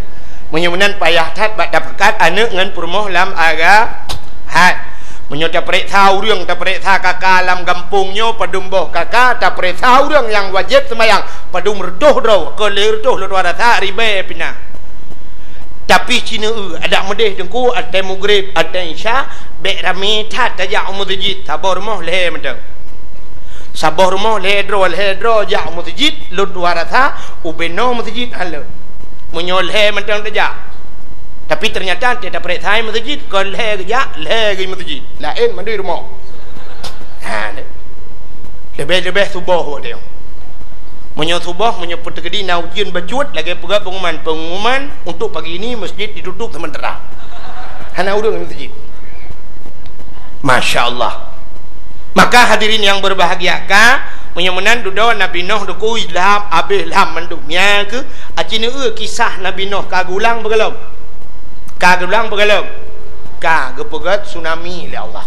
Meunyoe meunan payah that bak tapakat aneuk ngon peurumoh lam aga-, hat. Meunyoe tapareksa ureuëng, tapareksa kaka lam gampông nyoe padum boh kaka, tapareksa ureuëng nyang wajéb seumayang padum reutôh droe, kon lhée reutôh lôn tuan rasa ribée pih na. Tapi ci neu-eu, adak meudeh teungku, watée mugreb, watée isya, bék ramé that tajak u meuseujid, saboh rumoh lhée mantong. Saboh rumoh lhée droe, lhée droe jak u meuseujid, lôn tuan rasa ubé noe meuseujid hana lé. Meunyoe lhée mantong tajak. Tapi teunyata watée tapareksa meuseujid, kon lhée geujak, lhée gei meuseujid. Laén mandum rumoh. Ha, leubeh-leubeh suboh watée nyoe. Meunyoe suboh, meunyoe peuteukeudi na ujeuen bacut, lagée peugah pengumuman, "Pengumuman untuk pagi ini masjid ditutup sementara." Hana ureuëng lam masjid. Masya Allah. Maka hadirin yang berbahagia, ka, meunyoe meunan dudoe Nabi Nuh dukui lham, abéh lham mandum. Nyan keuh, aci neu-eu kisah Nabi Nuh ka geulang beugalom. Ka geulang beugalom. Ka geupeugét tsunami lé Allah.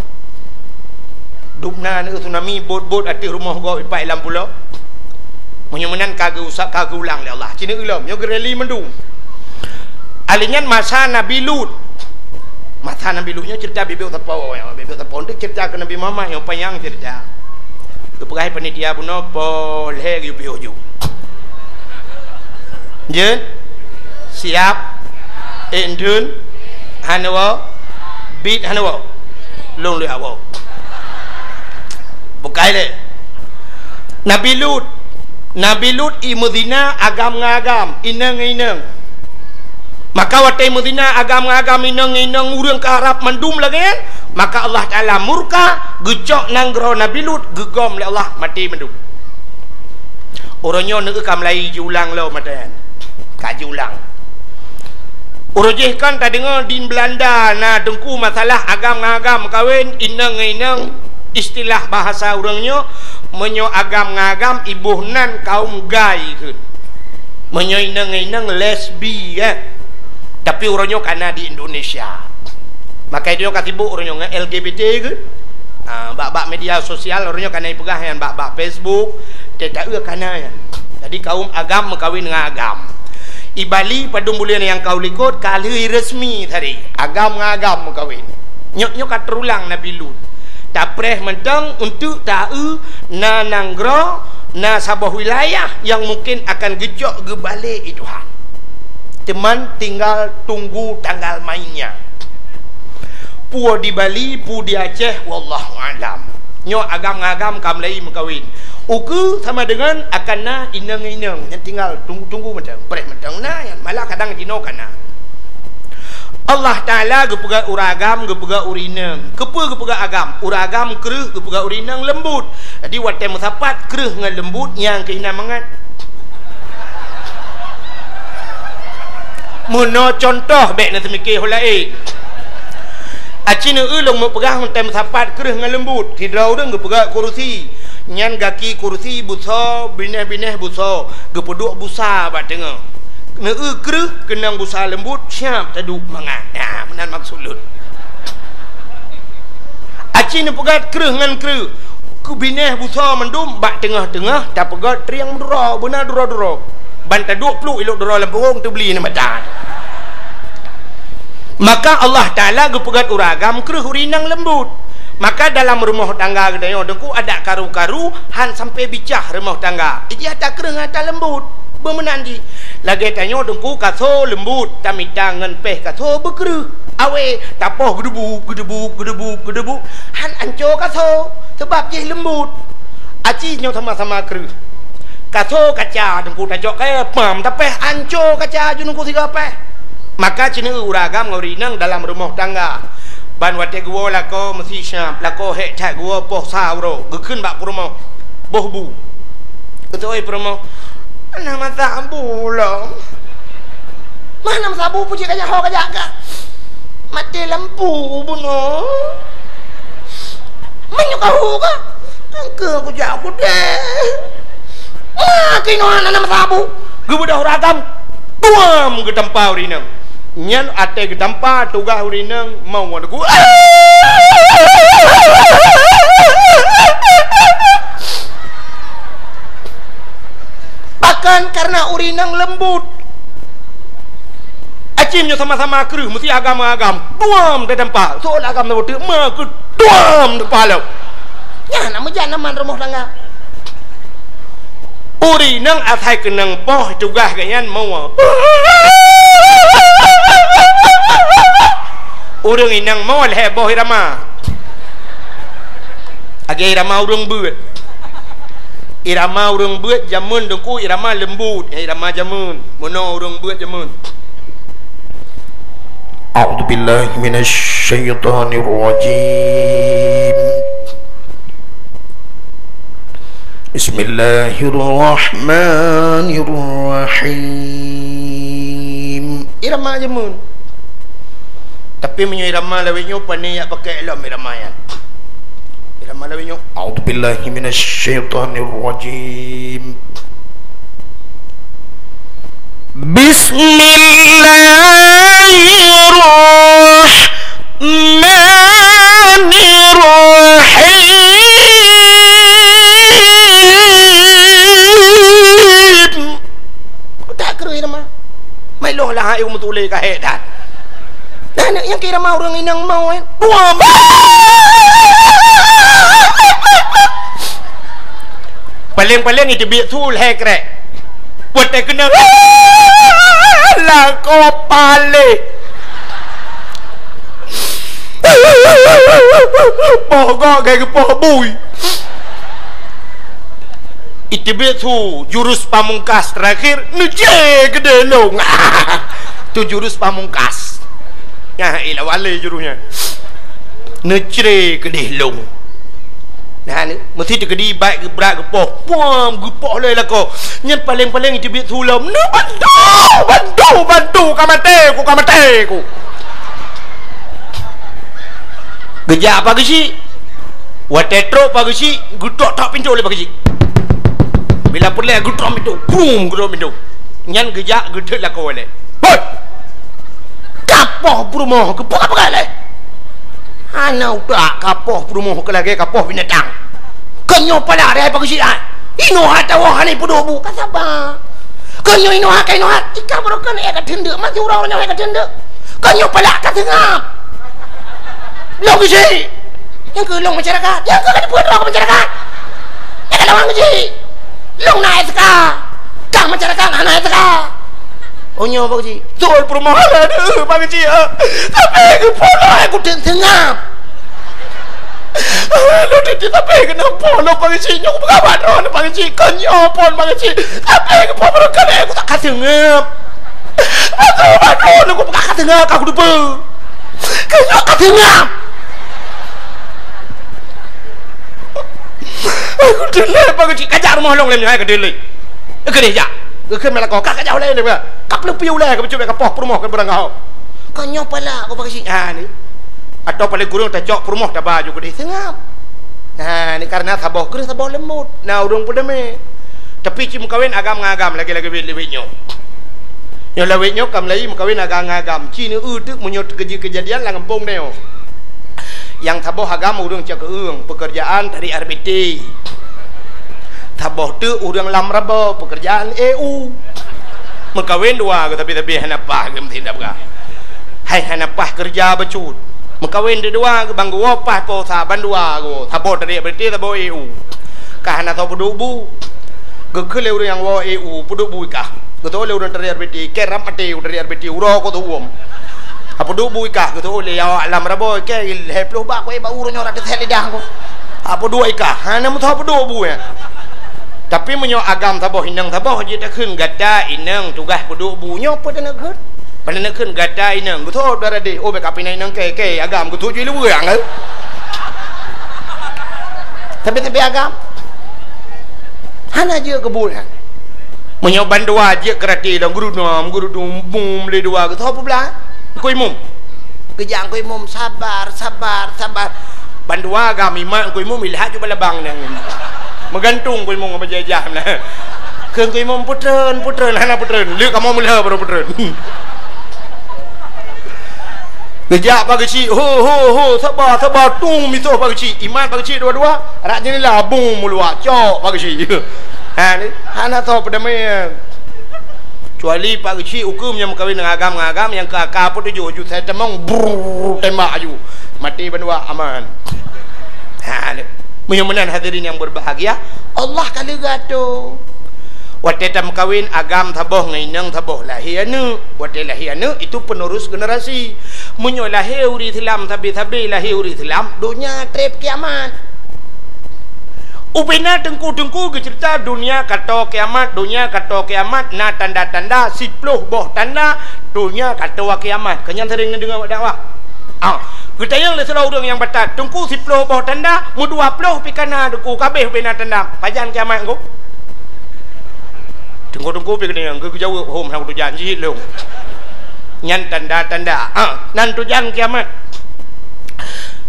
Dubna neu tsunami, bot-bot ateueh rumoh gob ipat lam pulo. Meunyoe meunan ka geusa-, ka geuulang lé Allah. Cit neulom, nyoe geureli mandum. Alèh nyan masa Nabi Lut. Masa Nabi Lut nyoe cerita bibit sapo, bibit sapo untuk cerita keu Nabi Muhammad nyoe panyang cerita. Geupeugah panitia bunoe po lhèe geuyue piôh ju. Jeuet? Siap? Ék dum? Hana woe? Bit hana woe? Lôn lheueh woe. Bukai lé. Nabi Lut. Nabi Lut i meuzina agam ngon agam, inong ngon inong. Maka watèe meuzina agam ngon agam, inong ngon inong, ureueng ka rab mandum lagèe nyan, maka Allah Taala murka, geucok nanggroe Nabi Lut, geugom lé Allah, maté mandum. Uroe nyoe neuk ka mulai jiulang lom mata nyan. Ka jiulang. Uroe jih kan tadeungoe di Beulanda na teungku masalah agam ngon agam meukawen, inong ngon inong, istilah bahasa ureueng nyoe, meunyoe agam ngon agam iboh nan kaum gay kheun. Meunyoe inong ngon inong lesbi, eh. Tapi uroe nyoe ka na di Indonesia. Maka nyoe ka sibuk uroe nyoe ngon L G B T kheun. Ah, bak-bak media sosial, uroe nyoe ka na ipeugah nyan bak-bak Facebook, teuta eu ka na nyan. Jadi, kaum agam meukawen ngon agam. I Bali, padum buleuen nyang ka u likot, ka lheueh resmi tadi. Agam ngon agam meukawen. Nyoe, nyoe ka teurulang Nabi Lut. Tapreh mantong untuk ta eu na nanggroe, na saboh wilayah nyang mungken akan geucok geubalek lé Tuhan. Teuma tinggal tunggu tanggal mainnya. Peue di Bali, peue di Aceh, wallahu a'lam. Nyoe agam ngon agam ka mulai meukawen. Ukeue sama deungon akan na inong ngon inong, nyan tinggal tunggu-tunggu mantong, preh mantong na, nyan malah kadang jinoe ka na. Allah Taala geupeugah ureueng agam, geupeugah ureueng inong. Keupeue geupeugah agam? Ureueng agam kreueh, geupeugah ureueng inong leumbut. Jadi watèe meusapat kreueh ngon leumbut, nyang keuh na mangat. Meunoe contoh, bèk na teumike ho laén. Aci neu-eu lôn meupeugah meutem sapat kreueh ngon leumbut. Sidroe ureueng geupeugah kurusi. Nyan gaki kurusi busoe, binéh-binéh busoe, geupeuduek busa bak teungoh. Neu-eu kreueh keunong busa leumbut, siap taduek mangat. Nah, meunan maksud lôn. Aci neupeugah kreueh ngon kreueh. Keu binéh busoe mandum bak teungoh-teungoh tapeugah trieng meuduro, beuna duro-duro. Ban taduek pluek ilok duro lam pungong teubli na mata. Maka Allah Taala geupeugah ureueng agam kreueh ureueng inong leumbut. Maka dalam rumoh tangga geutanyoe teungku adak karu-karu han sampai bicah rumoh tangga. Iji ata kreueh ngon ata leumbut. Beumeunan jih. Lagèe tanyoe teungku kaso leumbut, tamita ngon péh kaso beukreueh. Awé, tapoh geudeubuk, geudeubuk, geudeubuk, geudeubuk. Han anco kaso, seubab jih leumbut. Aci nyoe sama-sama kreueh. Kaso kaca teungku tacok kayèe, pam tapéh anco kaca ju teungku sigoe péh. Maka ci neu-eu ureueng agam ngon ureueng inong dalam rumoh tangga. Ban watèe geuwoe lakoe meusi siap, lakoe hék that geuwoe poh sa uroe, geukheun bak peurumoh, boh bu. Geuteu'oh peurumoh, "Hana meusabu lom." "Mah hana meusabu, peue jih kajak ho kajak ka? Maté lampu bunoe." "Meunyoe ka hu ka, engke kujak kudeh." "Mah keunoe hana meusabu." Geubeudôh ureueng agam, tuam geutampa ureueng inong. Nyan até geutampa tugaih ureueng inong mau ngon teungku. Bahkan karena ureueng inong leumbut. Aci nyoe sama-sama kreueh, meusi agam-agam. Tuam teutampa. Soe agam na beutôi, ma keu tuam teutampa lom. Nyan na meujan aman rumoh tangga. Ureueng inong asai keunong poh tugaih geuh nyan moe. Ureueng inong moe lhèe boh irama. Lagèe irama ureueng beuet. Irama ureueng beuet jameun teungku irama leumbut, irama jameun. Meunoe ureueng beuet jameun. A'udzubillahi minasyaitonirrajim. Bismillahirrahmanirrahim. Irama jameun. Tapi meunyoe irama lawét nyoe, pane jak pakai lom irama nyan. Irama lawét nyoe. A'udzubillahi minasyaitonirrajim. Bismillahirrahmanirrahim. Ka hék that. Nah, aneuk nyang kira mau ureueng inong mau, eh. Buam. Paléng-paléng iteubiet su lhèe krek. Watèe keuneuk lakoe paléh. Poh gok gai geupoh bui. Iteubiet su jurus pamungkas terakhir, neucre keudéh lông. Tu jurus pamungkas. Nah, ilah wale jurus nyan. Neucre keudéh lông. Nah, ni, meusti teukeudi bak geubrat geupoh. Puam, geupoh lé lakoe. Nyan paléng-paléng iteubiet su lom. Neubantu, bantu, bantu, ka maté ku, ka maté ku. Geujak Pak Geuchik. Watèe trok Pak Geuchik, geutok-tok pintoe lé Pak Geuchik. Bila peureulèe geutok pintoe, brum, geutok pintoe. Nyan geujak geutot lakoe lé. Hoi! Kapoh peurumoh keuh peugah-peugah lé. Hana utak kapoh peurumoh keuh lagèe kapoh binatang. Keu nyoe pala deh Pak Geuchik ai. Inoe hana tawoe hana peuduek bu ka saba. Keu nyoe inoe hai ka inoe hai. Ika baroe keuneuk ka teundeuk, masih uroe nyoe hai ka teundeuk. Keu nyoe palak ka seungab. Lôn geuchik. Nyang keu lôn masyarakat. Nyang keu ka dipeue droe keu masyarakat. Nyang ka lawan geuchik. Lôn na S K. Kang masyarakat hana S K. Oh, nyoe Pak Geuchik. Beutôi peurumoh lôn, Pak Geuchik, eh. Tapi keu poloh aku teuk seungab. Lôn teuntèe tapi keunoe poloh Pak Geuchik. Nyoe peugah bak droeneuh Pak Geuchik. Keu nyoe phon Pak Geuchik. Tapi keu poloh keuneuk aku tak ka seungab. Beutôi bak droeneuh aku peugah ka seungab, ka kuteupeue. Keu nyoe ka seungab. Aku teulhèe Pak Geuchik, kajak rumoh lôn lé nyoe, hai ka teulhèe. Keudeh jak. Geukheun meulakoe, ka kajak ulèe nyoe. Ka peuleupie ulèe, ka peucubit ka poh peurumoh keu beurangkaho. Ka nyoe palak ku Pak Geuchik. Ha ni. Atau paléng kureueng tacok peurumoh taba ju keudeh seungab. Ha ni, karena saboh kreueh saboh leumbot. Na ureueng peudamé. Tapi ci meukawen agam ngon agam lagèe-lagèe wét-wét nyoe. Nyoe lawét nyoe ka meulayeue meukawen agam ngon agam. Ci neu-eu teuk meunyoe teukeujeuet keujadian lam gampông nyoe. Nyang saboh agam ureueng cakeueng, peukeurjaan tarék R B T. Saboh teuk ureueng lam raba, peukeurjaan E U. Meukawen dua geuh, tapi-tapi hana paih geuh meusidab gah. Hai hana paih keureuja bacut. Meukawen deudua geuh, ban geuwoe paih po sa, ban dua geuh. Saboh tarék R B T, saboh E U. Ka hana soe peuduek bu. Geukheun lé ureueng nyang woe E U, peuduek bu i kah. Geuteu'oh lé ureueng tarék R B T, kèe rab maté ureueng tarék R B T, uroe ko teuuem. Hapeuduek bu i kah, geuteu'oh lé awak lam raba, kèe lhèe ploh bak, kue bak uroe nyoe rot teuthèe lidah ko. Hapeuduek i kah, hana meusoe peuduek bu nyan. Tapi meunyoe agam saboh inong saboh, jeuet takheun gata inong tugaih peuduek bu, nyoe peue taneuk kheun? Peue taneuk kheun gata inong, geutôb dara deh, oh, bèk kapinai inong kèe, kèe agam, geutôb ju i luweue, eh. Tapi-tapi agam. Hana jeuet keu buet nyan. Meunyoe bandua jeuet keu rati lom, geurunom, geurunom, bum, lé dua geuh, soe peublah? Teungku Imum. Geujak Teungku Imum, sabar, sabar, sabar. Bandua agam imat Teungku Imum, ilhak ju balabang nyan. Meugantung Teungku Imum ngon bajèe jah na. Kheun Teungku Imum, peutreun, peutreun, hana peutreun. Lheueh kamoe meulhèe baru peutreun. Geujak Pak Geuchik, ho, ho, ho, saba, saba, tung misoh Pak Geuchik. Imat Pak Geuchik dua-dua, rak jeundela, bum, meuluak, cok Pak Geuchik. Ha, ni, hana soe peudamé. Kecuali Pak Geuchik ukeue meunyoe meukawen ngon agam, ngon agam nyang keu aka peutujoh ju sai tamong, brrrr, tembak aju. Maté bandua, aman. Ha, ni. Meunyoe meunan hadirin yang berbahagia, Allah ka leuga tu. Watèe tameukawen agam saboh ngon inong saboh lahé aneuk. Watèe lahé aneuk itu penerus generasi. Meunyoe lahé ureueng Islam sabe-sabe lahé ureueng Islam, donya trép kiamat. Ubena teungku-teungku geuceurita donya ka toe kiamat, donya ka toe kiamat na tanda-tanda siploh boh tanda donya ka toe kiamat. Keu nyan sering neudeungoe bak dakwah. Ah, geutanyong lé sidroe ureueng nyang batat, "Teungku, siploh boh tanda, meudua ploh pih ka na teungku, ka abéh ubena tanda. Pajan kiamat teungku?" Teungku-teungku pih geuneuk geujaweueb, "Hom, hana kutujan, jih lôn." Nyan tanda-tanda. Ah, nan tujan kiamat.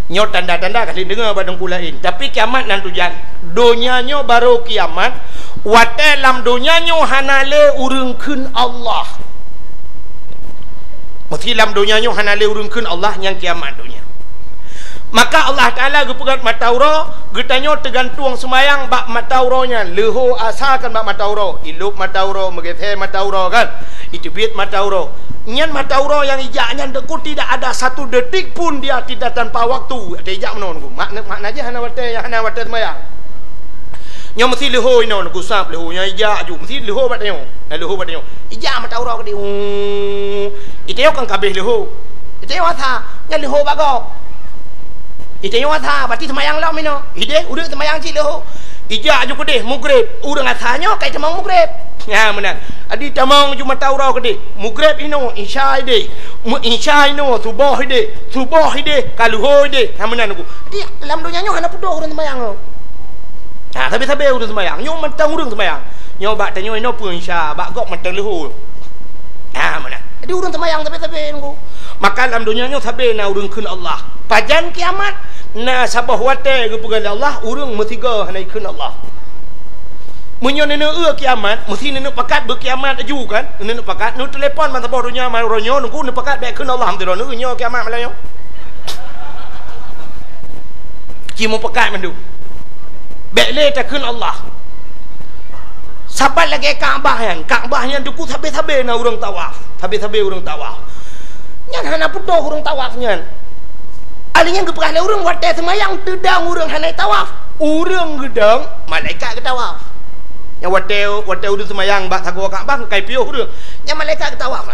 Nyoe tanda-tanda ka lheueh deungoe bak teungku laén. Tapi kiamat nan tujan. Donya nyoe barô kiamat, watèe lam donya nyoe hana lé ureueng kheun Allah. Meuseuti lam donya nyoe hana lé ureueng kheun Allah, nyan kiamat donya. Maka Allah Taala geupeugah mata uroe, geutanyoe teugantueng seumayang bak mata uroe nyan. Leuho asa kan bak mata uroe, ilop mata uroe, meugeusé mata uroe kan, iteubiet mata uroe. Nyan mata uroe nyang ijak nyan, Teungku, tidak ada satu detik pun dia tidak tanpa waktu. Watèe ijak meunoe, Teungku. Makna, makna jih hana watèe, hana watèe seumayang. Nyoe meusi leuho inoe, Teungku, sab leuho nyan ijak aju. Meusi leuho bak tanyoe. Nah, leuho bak tanyoe. Ijak mata uroe keudéh. Uu. Itanyoe kan ka abéh leuho. Itanyoe asa, nyan leuho bak gob. Itanyoe asa, berarti seumayang lom inoe. Idéh, ureueng seumayang cit leuho. Ijak aju keudéh, mugreb. Ureueng asa nyoe ka itamong mugreb. Nyan meunan. Adi tamong aju mata uroe keudéh. Mugreb inoe, isya idéh. Meu-, isya inoe, suboh idéh. Suboh idéh, ka leuho idéh. Nyan meunan, Teungku. Adi lam donya nyoe hana putôh ureueng seumayang nyoe. Ha, sabe-sabe ureueng seumayang. Nyoe mantong ureueng seumayang. Nyoe bak tanyoe inoe peue isya, bak gob mantong leuho. Ha, meunan. Jadi ureueng seumayang sabe-sabe, Teungku. Maka lam donya nyoe sabe na ureueng kheun Allah. Pajan kiamat? Na saboh watèe geupeugah lé Allah, ureueng meusigoe hana ikheun Allah. Meunyoe neuneuk eu kiamat, meusi neuneuk pakat beu kiamat aju kan? Neuneuk pakat, neutelepon ban saboh donya, ma uroe nyoe, Teungku, neupakat bèk kheun Allah, alhamdulillah, neueu nyoe kiamat malam nyoe. Ci meupakat mandum. Bèk lé takheun Allah. Saban lagèe Ka'bah nyan. Ka'bah nyan, Teungku, sabe-sabe na ureueng tawaf. Sabe-sabe ureueng tawaf. Nyan hana putôh ureueng tawaf nyan. Ahli nyan geupeugah lé ureueng watèe seumayang teudong ureueng hana tawaf. Ureueng geudong, malaikat geutawaf. Nyan watèe, watèe ureueng seumayang bak sagoe Ka'bah, ka ipiôh ureueng. Nyan malaikat geutawaf.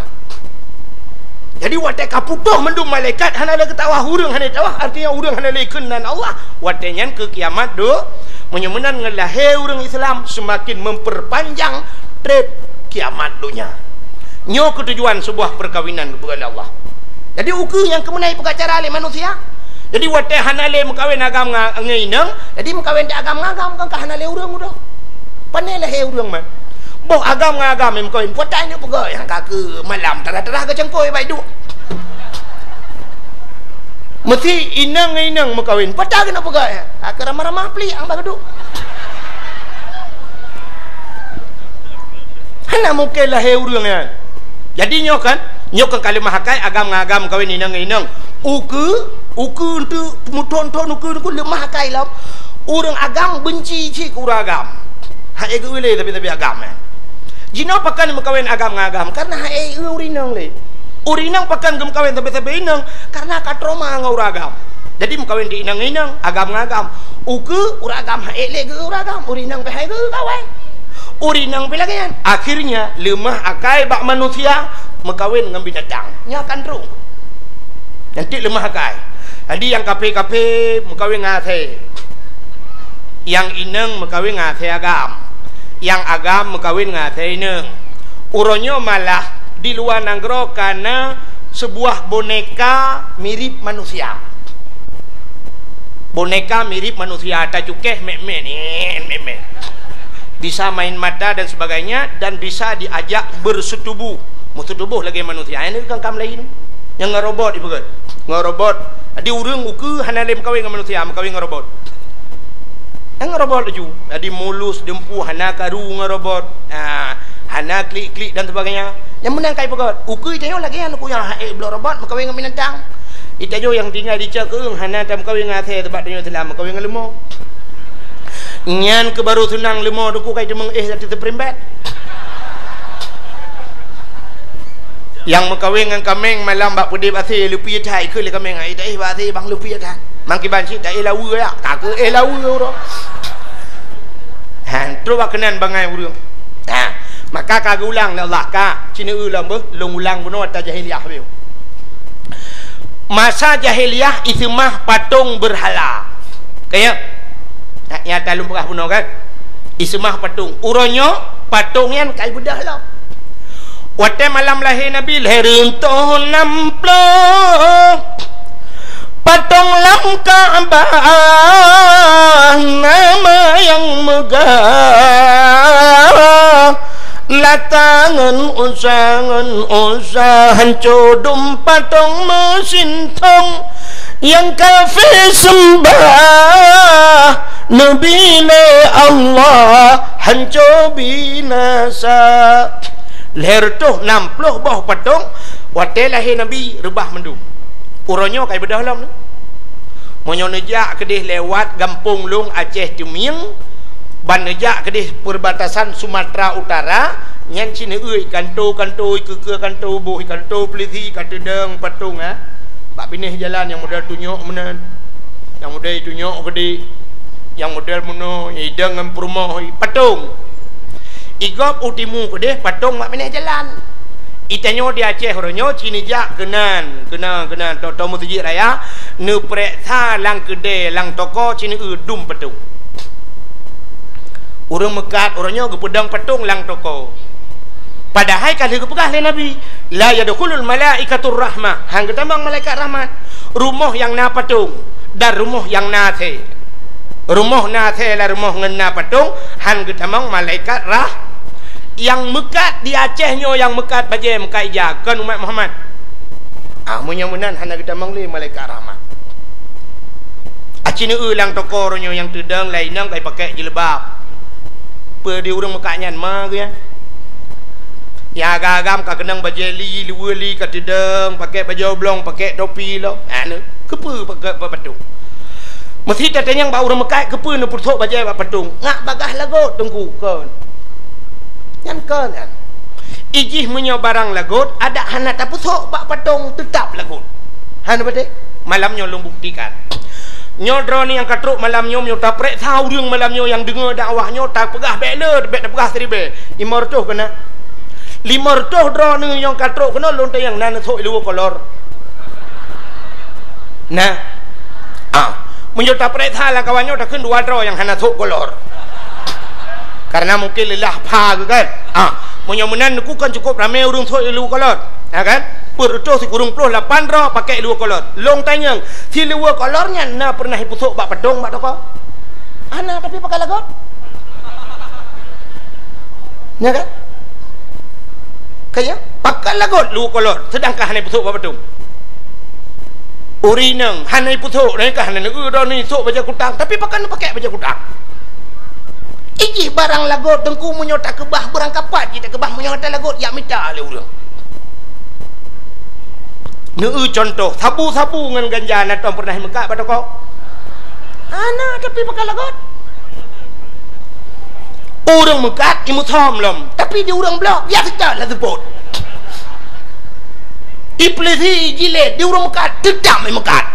Jadi, watèe ka putôh mandum malaikat, hana lé geutawaf, ureueng hana tawaf, artinya ureueng hana lé kheun nan Allah. Watèe nyan keu kiamat do-, meunyoe meunan ngon lahé ureueng Islam seumaken memperpanjang trép kiamat donya. Nyoe keutujuan seubuah peukawinan geupeugah lé Allah. Jadi, ukeue nyang keumeunai peugah cara lé manusia. Jadi, watèe hana lé meukawen agam nga-, ngon inong, jadi meukawen di agam ngon agam, kan ka hana lé ureueng udoe. Pane lahé ureueng man. Boh agam ngon agam nyang meukawen, peue ata ineuk peugah nyang ka keu malam, tarah-tarah geucangkôi bak iduek. Meusi inong ngon inong meukawen, peue ata keuneuk peugah nyang ka keu ramah-ramah plik nyang bak geuduek. Hana mungken lahé ureueng nyan. Jadi nyoe kan, nyoe kan ka leumah akai agam ngon agam meukawen inong ngon inong. Ukeue, ukeue eunteuk meuthon-thon ukeue, ukeue leumah akai lom. Ureueng agam beunci cit keu ureueng agam. Hana geu-eu lé sabe-sabe agam, eh. Jinoe pakon meukawen agam ngon agam, karena hana geu-eu ureueng inong lé. Ureueng inong pakon geumeukawen sabe-sabe inong, karena ka trauma ngon ureueng agam. Jadi meukawen di inong ngon inong, agam ngon agam. Ukeue ureueng agam hana lé geu-eu ureueng agam, ureueng inong pih hana geu-eu kawen. Ureueng inong pih lagèe nyan. Akhirnya leumah akai bak manusia meukawen ngon binatang. Nyan akan trok. Nyan cit leumah akai. Jadi nyang kaphé-kaphé meukawen ngon asèe. Nyang inong meukawen ngon asèe agam. Nyang agam meukawen ngon asèe inong. Uroe nyoe malah di luwa nanggroe ka na seubuah boneka mirip manusia. Boneka mirip manusia, tacukéh mèt-mèt, nyen, mèt-mèt. Bisa main mata dan sebagainya, dan bisa diajak bersetubuh. Meusetubuh lagèe manusia. Nyan kan kam laén. Nyang ngon robot ipeugah. Ngon robot. Jadi ureueng ukeue hana lé meukawen ngon manusia, meukawen ngon robot. Nyang ngon robot laju. Jadi mulus, dumpeue, hana karu ngon robot. Ha, hana klik-klik dan sebagainya. Nyang meunan ka ipeugah. Ukeue tanyoe lagèe nyan, ukeue nyang hana ék bloe robot meukawen ngon binatang. Itanyoe nyang tinggai di cok keueng hana tameukawen ngon asèe, sabab tanyoe Islam meukawen ngon leumo. Nyan keuh baru seunang leumo, Teungku, ka iteumeung éh ateueh spring bed. Nyang meukawen ngon kaméng malam bak peudép asèe, leupie that, ikheun lé kaméng, "Ai, taéh bak asèe, bang, leupie that." Mangkiban cit, taéh laweue ya, ka keuh éh laweue uroe. Ha, trok bak keunan bangai ureueng. Ha, maka ka geuulang lé Allah, ka, ci neueu lom beuh, lôn ulang bunoe ata jahiliyah beuh. Masa jahiliyah iseumah patong beurhala. Ka ya? Nyan, nyan ata lôn peugah bunoe kan? Iseumah patong. Uroe nyoe, patong nyan ka ibeudôh lom. Watèe malam lahé Nabi, lhèe reutôh nam ploh. Patong lam Ka'bah, nama nyang meugah. Lata ngon Uzza, ngon Uzza, hanco dum patong meusintong. Nyang kafé seumbah Nabi lé Allah, hanco binasa. Lhèe reutôh nam ploh boh patong, watèe lahé Nabi, reubah mandum. Uroe nyoe ka ibeudôh lom. Meunyoe neujak keudeh lewat gampông lôn Aceh Teumieng, ban neujak keudeh perbatasan Sumatera Utara, nyan cit neueu kanto-kanto, ikeue-keue kanto, boh kanto polisi ka teudong patong, eh. Bak binéh jalan nyang model tunyok meunan, nyang model tunyok geude, nyang model meunoe, nyang idong ngon peurumoh, patong. Igob u timu keudeh patong bak binéh jalan. Itanyoe di Aceh uroe nyoe ci neujak keunan, keunan, keunan, tô-tô meuseujid raya, neupeureksa lam keudè, lam toko ci neueu dum patong. Ureuëng meukat uroe nyoe geupeudong patong lam toko. Padahai ka lheueh geupeugah lé Nabi, "La yadkhulul malaikatur rahmah," hán geutamong malaikat rahmat. Rumoh nyang na patong dan rumoh nyang na asèe. Rumoh na asèe lam rumoh ngon na patong, hán geutamong malaikat rah-, nyang meukat di Aceh nyoe, nyang meukat bajèe, meukat ija, kon umat Muhammad. Ah, meunyoe meunan hana geutamong lé malaikat rahmat. Aci neueu lam toko uroe nyoe nyang teudong lé inong ka ipakék jilbab. Peue di ureuëng meukat nyan ma geuh nyan? Nyang agam-agam ka keunong bajèe li, luweue li ka teudong, pakék bajèe oblong, pakék topi lom. Anu, keupeue pakék bak patong? Meusi tatanyong bak ureuëng meukat, keupeue neupeusok bajèe bak patong? Ngat bagaih lagot teungku kon. Nyan kon nyan. Ijih meunyoe barang lagot, adak hana tapeusok bak patong, teutab lagot. Hana beutôi? Malam nyoe lôn buktikan. Nyoe droeneuh nyang ka trok malam nyoe, meunyoe tapeuriksa ureuëng malam nyoe nyang deungoe dakwah nyoe, tapeugah bèk le, bèk tapeugah siribèe. Limong reutôh keunan. Limong reutôh droeneuh nyang ka trok keunoe lôn tanyong na neusok iluweue kolor. Nah. Ah, meunyoe tapeuriksa lam kawan nyoe takheun dua droe nyang hana sok kolor. Karena mungkin leulah pha geuh kan. Ah, meunyoe meunan neukheun kan cukup ramé ureuëng sok iluweue kolor. Ya kan? Peuet reutôh sikureueng ploh lapan droe pakék iluweue kolor. Lôn tanyong, siluweue kolor nyan na peureunah ipeusok bak patong bak toko? Hana, tapi pakai lagot. Ya kan? Kaya, pakai lagot luweue kolor, seudangkan hana ipeusok bak patong. Ureuëng inong hana ipeusok, nyan ka hana neueu droeneuh isok bajèe kutang, tapi pakai neupakék bajèe kutang. Ijih barang lagot teungku meunyoe takeubah, beurangkapat jih takeubah meunyoe hana lagot jak mita lé ureuëng. Neueu cuntoh, sabu-sabu ngon ganja na tom peureunah meukat bak toko? Hana, tapi pakai lagot. Ureuëng meukat imeusom lom, tapi di ureuëng bloe biasa that lam seupôt. Ipeulisi jilét di ureuëng meukat, teutab imeukat.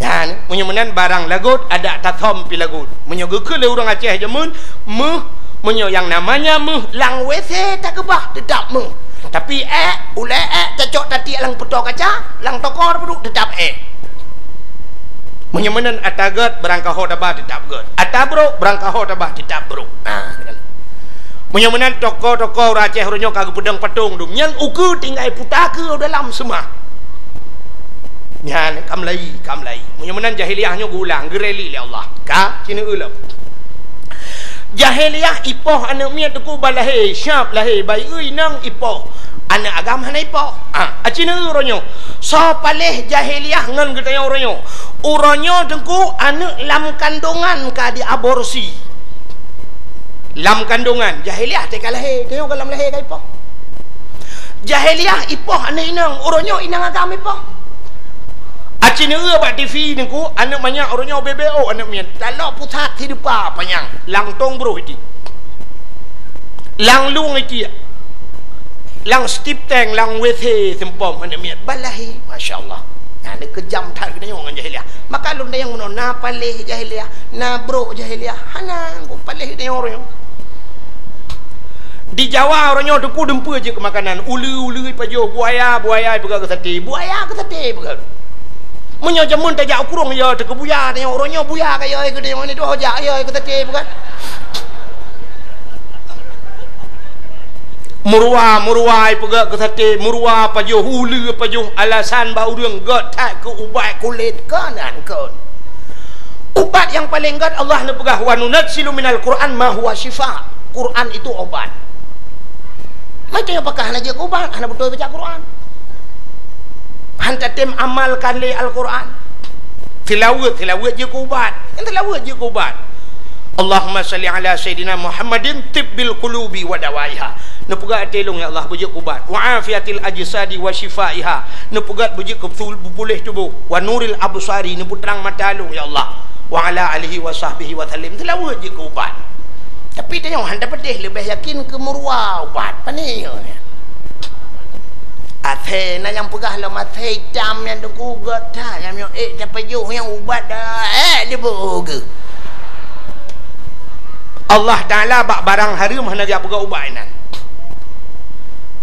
Nyan, meunyoe meunan barang lagot, adak tasom pih lagot. Meunyoe geukheun lé ureuëng Aceh jameun, meuh, meunyoe nyang namanya meuh, lam WC takeubah, teutab meuh. Tapi ék, ulèe ék, tacok tatiek lam peutoe kaca, lam toko tapeuduek, teutab ék. Meunyoe meunan ata gét, beurangkaho taba teutab gét. Ata brok, beurangkaho taba teutab brok. Ah, meunyoe meunan toko-toko ureuëng Aceh uroe nyoe ka geupeudong patong dum. Nyan ukeue tinggai puta keu dalam seumah. Nyan ka meulayi, ka meulayi. Meunyoe meunan jahiliyah nyoe geuulang, geureli lé Allah. Ka, ci neueu lom. Jahiliyah ipoh aneuëk miet teungku ban lahé, siap lahé, bayeue inong ipoh. Aneuëk agam hana ipoh. Ah, aci neueu uroe nyoe. Soe paléh jahiliyah ngon geutanyoe uroe nyoe. Uroe nyoe teungku aneuëk lam kandongan ka diaborsi. Lam kandongan, jahiliyah teuka lahé, tanyoe ka lam lahé ka ipoh. Jahiliyah ipoh aneuëk inong, uroe nyoe inong agam ipoh. Aci neueu bak TV teungku, aneuëk manyak uroe nyoe B B O aneuëk miet. Talok pusat sideupa panyang, lam tong broh iti. Lam lueng iti. Lam stip tank, lam WC seumpom aneuëk miet. Ban lahé, masya Allah. Nah, ni keujam that geutanyoe ngon jahiliyah. Maka lôn tanyong meunoe, na paléh jahiliyah, na brok jahiliyah, hana, kok paléh geutanyoe uroe nyoe. Di Jawa uroe nyoe teungku dumpeue jeuet keu makanan, uleue-uleue ipajoh, buaya, buaya ipeugah keu saté, buaya keu saté ipeugah. Meunyoe jameun tajak u krueng, yo teuka buya, tanyoe uroe nyoe buya ka yo keu tanyoe ni tuho jak yo keu saté ipeugah. Meuruwa, meuruwa ipeugah keu saté, meuruwa pajoh, uleue pajoh, alasan bak ureuëng gét that keu ubat kulét, kon nyan kon. Ubat nyang paleng gét Allah neupeugah, "Wa nunazzilu minal Qur'an ma huwa syifa." Quran itu obat. Maka pakon hana jeuet keu ubat, hana beutôi baca Quran. Han tatem amalkan lé Al-Quran. Tilaweuet, tilaweuet jeuet keu ubat. Nyang tilaweuet jeuet keu ubat. Allahumma shalli ala sayyidina Muhammadin tibbil qulubi wa dawaiha. Neupeugah até lôn, ya Allah, beujeuet keu ubat. Wa afiyatil ajsadi wa syifaiha. Neupeugah beujeuet keu betul, puléh tuboh. Wa nuril absari, neupeutrang mata lôn, ya Allah. Wa ala alihi wa sahbihi wa sallim. Seulaweuet jeuet keu ubat. Tapi tanyoe hana tapeudeh, leubeh yakin keu meuruwa ubat. Pane nyoe? Asèe na nyang peugah lom, asèe itam nyan teungku gata nyang miyueb ék tapajoh nyang ubat dah ék diboh geuh. Allah Taala bak barang hareuem hana geujak peugah ubat inan.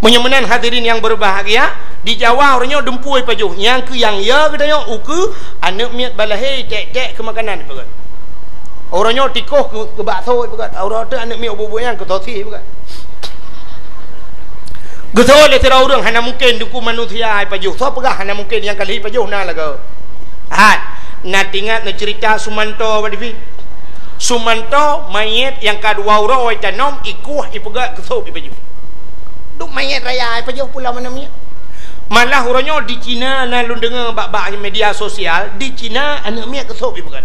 Meunyoe meunan hadirin nyang berbahagia, di Jawa uroe nyoe dumpeue ipajoh, nyang keu nyang ya geutanyoe ukeue aneuk miet balahé tek-tek keu makanan ipeugah. Uroe nyoe tikoh keu, keu bakso ipeugah, uroe teuk aneuk miet ubeut-ubeut nyang keu sosis ipeugah. Geusoe lé sidroe ureueng hana mungken teungku manusia ipajoh. Soe peugah hana mungken nyang ka lheueh ipajoh na lagoe. Hai, na teuingat neuceurita Sumanto bak TV? Sumanto manyét nyang ka dua uroe itanom, ikueh, ipeugah, keu sop ipajoh. Duek manyét raya ipajoh pula manusia. Malah uroe nyoe di Cina na lôn deungoe bak, bak media sosial, di Cina aneuk miet keu sop ipeugah.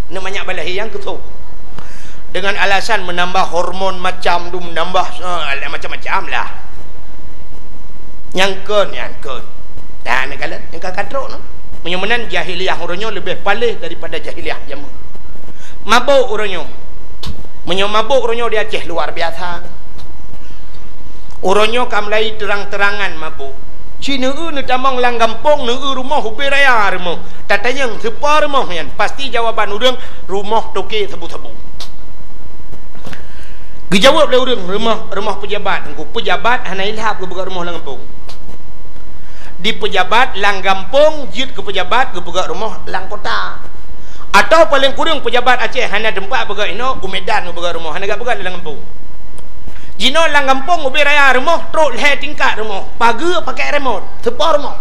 Aneuk manyak balahé nyang keu sop. Dengan alasan menambah hormon macam tu, menambah, eh, macam-macam lah. Nyang kon, nyang kon. Dah neukalon, nyang ka katrok noh. Meunyoe meunan jahiliyah uroe nyoe leubeh paléh daripada jahiliyah jameun. Mabök uroe nyoe. Meunyoe mabök uroe nyoe di Aceh luar biasa. Uroe nyoe ka mulai terang-terangan mabök. Ci neueu neutamong lam gampông, neueu rumoh ubé raya rumoh. Tatanyong sipa rumoh nyan, pasti jawaban ureueng rumoh toke sabu-sabu. Geujaweueb lé ureueng rumoh, rumoh peujabat, teungku. Peujabat hana ilhab geupeugah rumoh lam gampông. Di peujabat lam gampông jeuet keu peujabat geupeugah rumoh lam kota. Atawa paleng kureueng peujabat Aceh hana teumpat peugah inoe, u Medan geupeugah rumoh, hana geupeugah lam gampông. Jinoe lam gampông ubé raya rumoh trok lhèe tingkat rumoh, pageue pakai remot, sipa rumoh.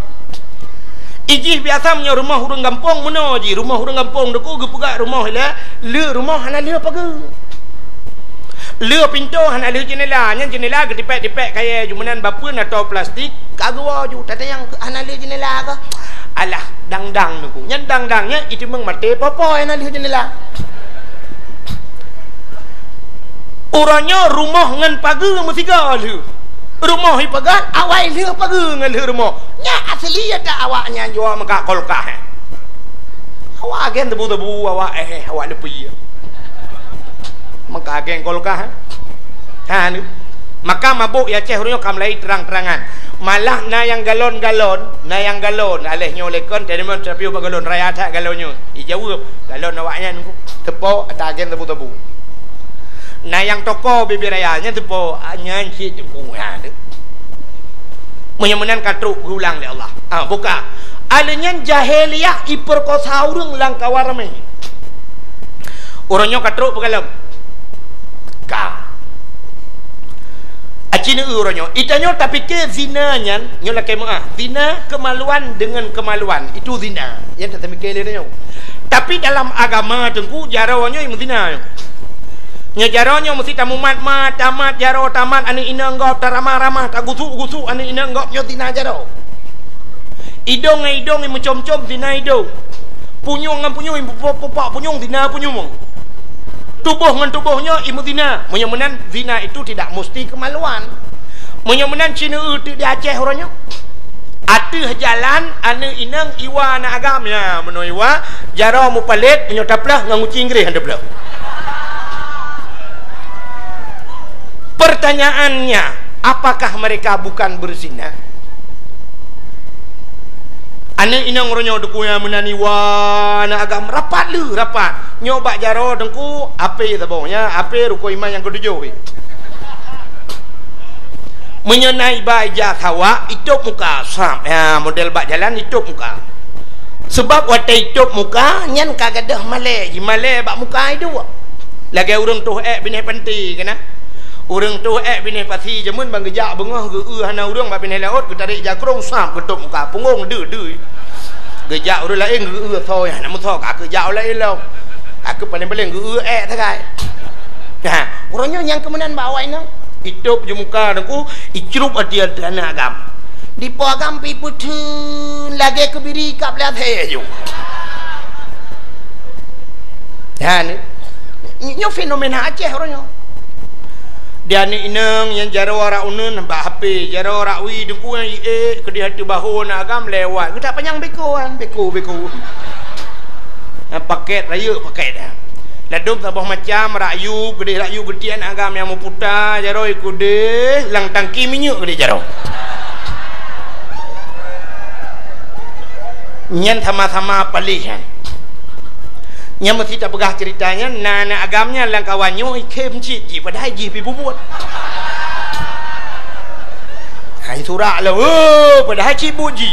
Ijih biasa meunyoe rumoh ureueng gampông meunoe jih, rumoh ureueng gampông teungku geupeugah rumoh ilèe, le rumoh hana le pageue. Le pintoe hana le jeunela, nyan jeunela geutipék-tipék kayèe ju meunan bapeuen atau plastik, ka geuwoe ju, tatanyong hana le jeunela kah? Alah, dang-dang teungku. Nyan dang-dang nyan iteumeung maté popo hana le jeunela. Uroe nyoe rumoh ngon pageue meusigoe lheueh. Rumoh ipeugah, awai lheueh pageue ngon lheueh rumoh. Nyan asli ata awak nyan jua meuka kulkas, eh. Awak agen tebu-tebu, awak, eh, eh, awak leupie. Meuka agen kulkas, eh. Ha, ni. Maka mabök i Aceh uroe nyoe ka mulai terang-terangan. Malah na nyang galon-galon, na nyang galon. Aléh nyoe lé kon, teurimong teupiôh bak galon, raya that galon nyoe. Ijaweueb, galon awak nyan teupok ata agen tebu-tebu. Na nyang toko bibir raya nyan teupok, nyan cit teupok. Ha, tu. Meunyoe meunan ka trok geulang lé Allah. Ah, buka. Aléh nyan jahiliyah ipeurkosa ureueng lam kawan ramé. Uroe nyoe ka trok peukalon. Ka. Aci neueu uroe nyoe. Itanyoe tapike zina nyan, nyoe lakée meuah. Zina kemaluan dengan kemaluan. Itu zina. Nyan tatamike lé nyoe. Tapi dalam agama teungku, jaroe nyoe meuzina nyoe. Nyoe jaroe nyoe meusti tamumat-mat, tamat jaroe, tamat aneuk inong gob, taramah-ramah, tagusuk-gusuk aneuk inong gob, nyoe zina jaroe. Idong ngon idong imeucom-com zina idong. Punyueng ngon punyueng imeupupak-pupak punyueng zina punyueng. Tuboh ngon tuboh nyoe imeuzina. Meunyoe meunan zina itu tidak musti kemaluan. Meunyoe meunan ci neueu teuk di Aceh uroe nyoe. Ateueh jalan aneuk inong iwa aneuk agam, ya, meunoe iwa, jaroe mupalét, meunyoe taplôh ngon guci Inggréh han taplôh. Pertanyaannya, apakah mereka bukan berzina? Aneuk inong uroe nyoe teungku nyang meunan iwa aneuk agam rapat lheueh, rapat. Nyoe bak jaroe teungku, apé saboh nyan, apé rukon iman nyang keutujôh. Meunyoe na iba ija sawa, itôb muka, sab. Ya, model bak jalan itôb muka. Sebab watée itôb muka, nyan ka gadôh malée, jimalée bak muka iduek. Lagée ureuëng toh ék binéh panti keunan. Ureuëng toh ék binéh pasi jameun ban geujak beungoh geu-eu hana ureuëng bak binéh laôt, geutarek jakrong sab geutôb muka, punggong deuh-deuh. Geujak ureuëng laén geu-eu soe hana meusoe, ka keu jak ureuëng laén lom. Ka keu paléng-paléng geu-eu ék sagai. Ha, uroe nyoe nyang keumeunan bak awak inong. Itôb ju muka teungku, icrup ati aneuk agam. Dipo agam pi peutheun lagée keubiri kab lé até ju. Ha, ni. Nyoe fenomena Aceh uroe nyoe. Ya aneuk inong nyang jaroe rak uneuen bak H P, jaroe rak wie deungku nyang iék keudeh ateueh bahô aneuk agam lewat. Geutak panyang beko kan, beko, beko. Nyang paket rayeuk paket dah. Ladôm saboh macam, rak yub keudeh, rak yub geutiek aneuk agam nyang meuputa jaroe keudeh, lam tangki minyeuk keudeh jaroe. Nyan sama-sama paléh nyan. Nyang meusti tapeugah ceurita nyan, na aneuk agam nyan lam kawan nyoe ikhém cit jih, padahai jih pih bubuet. Hai surak lah, oh, padahai cit buet jih.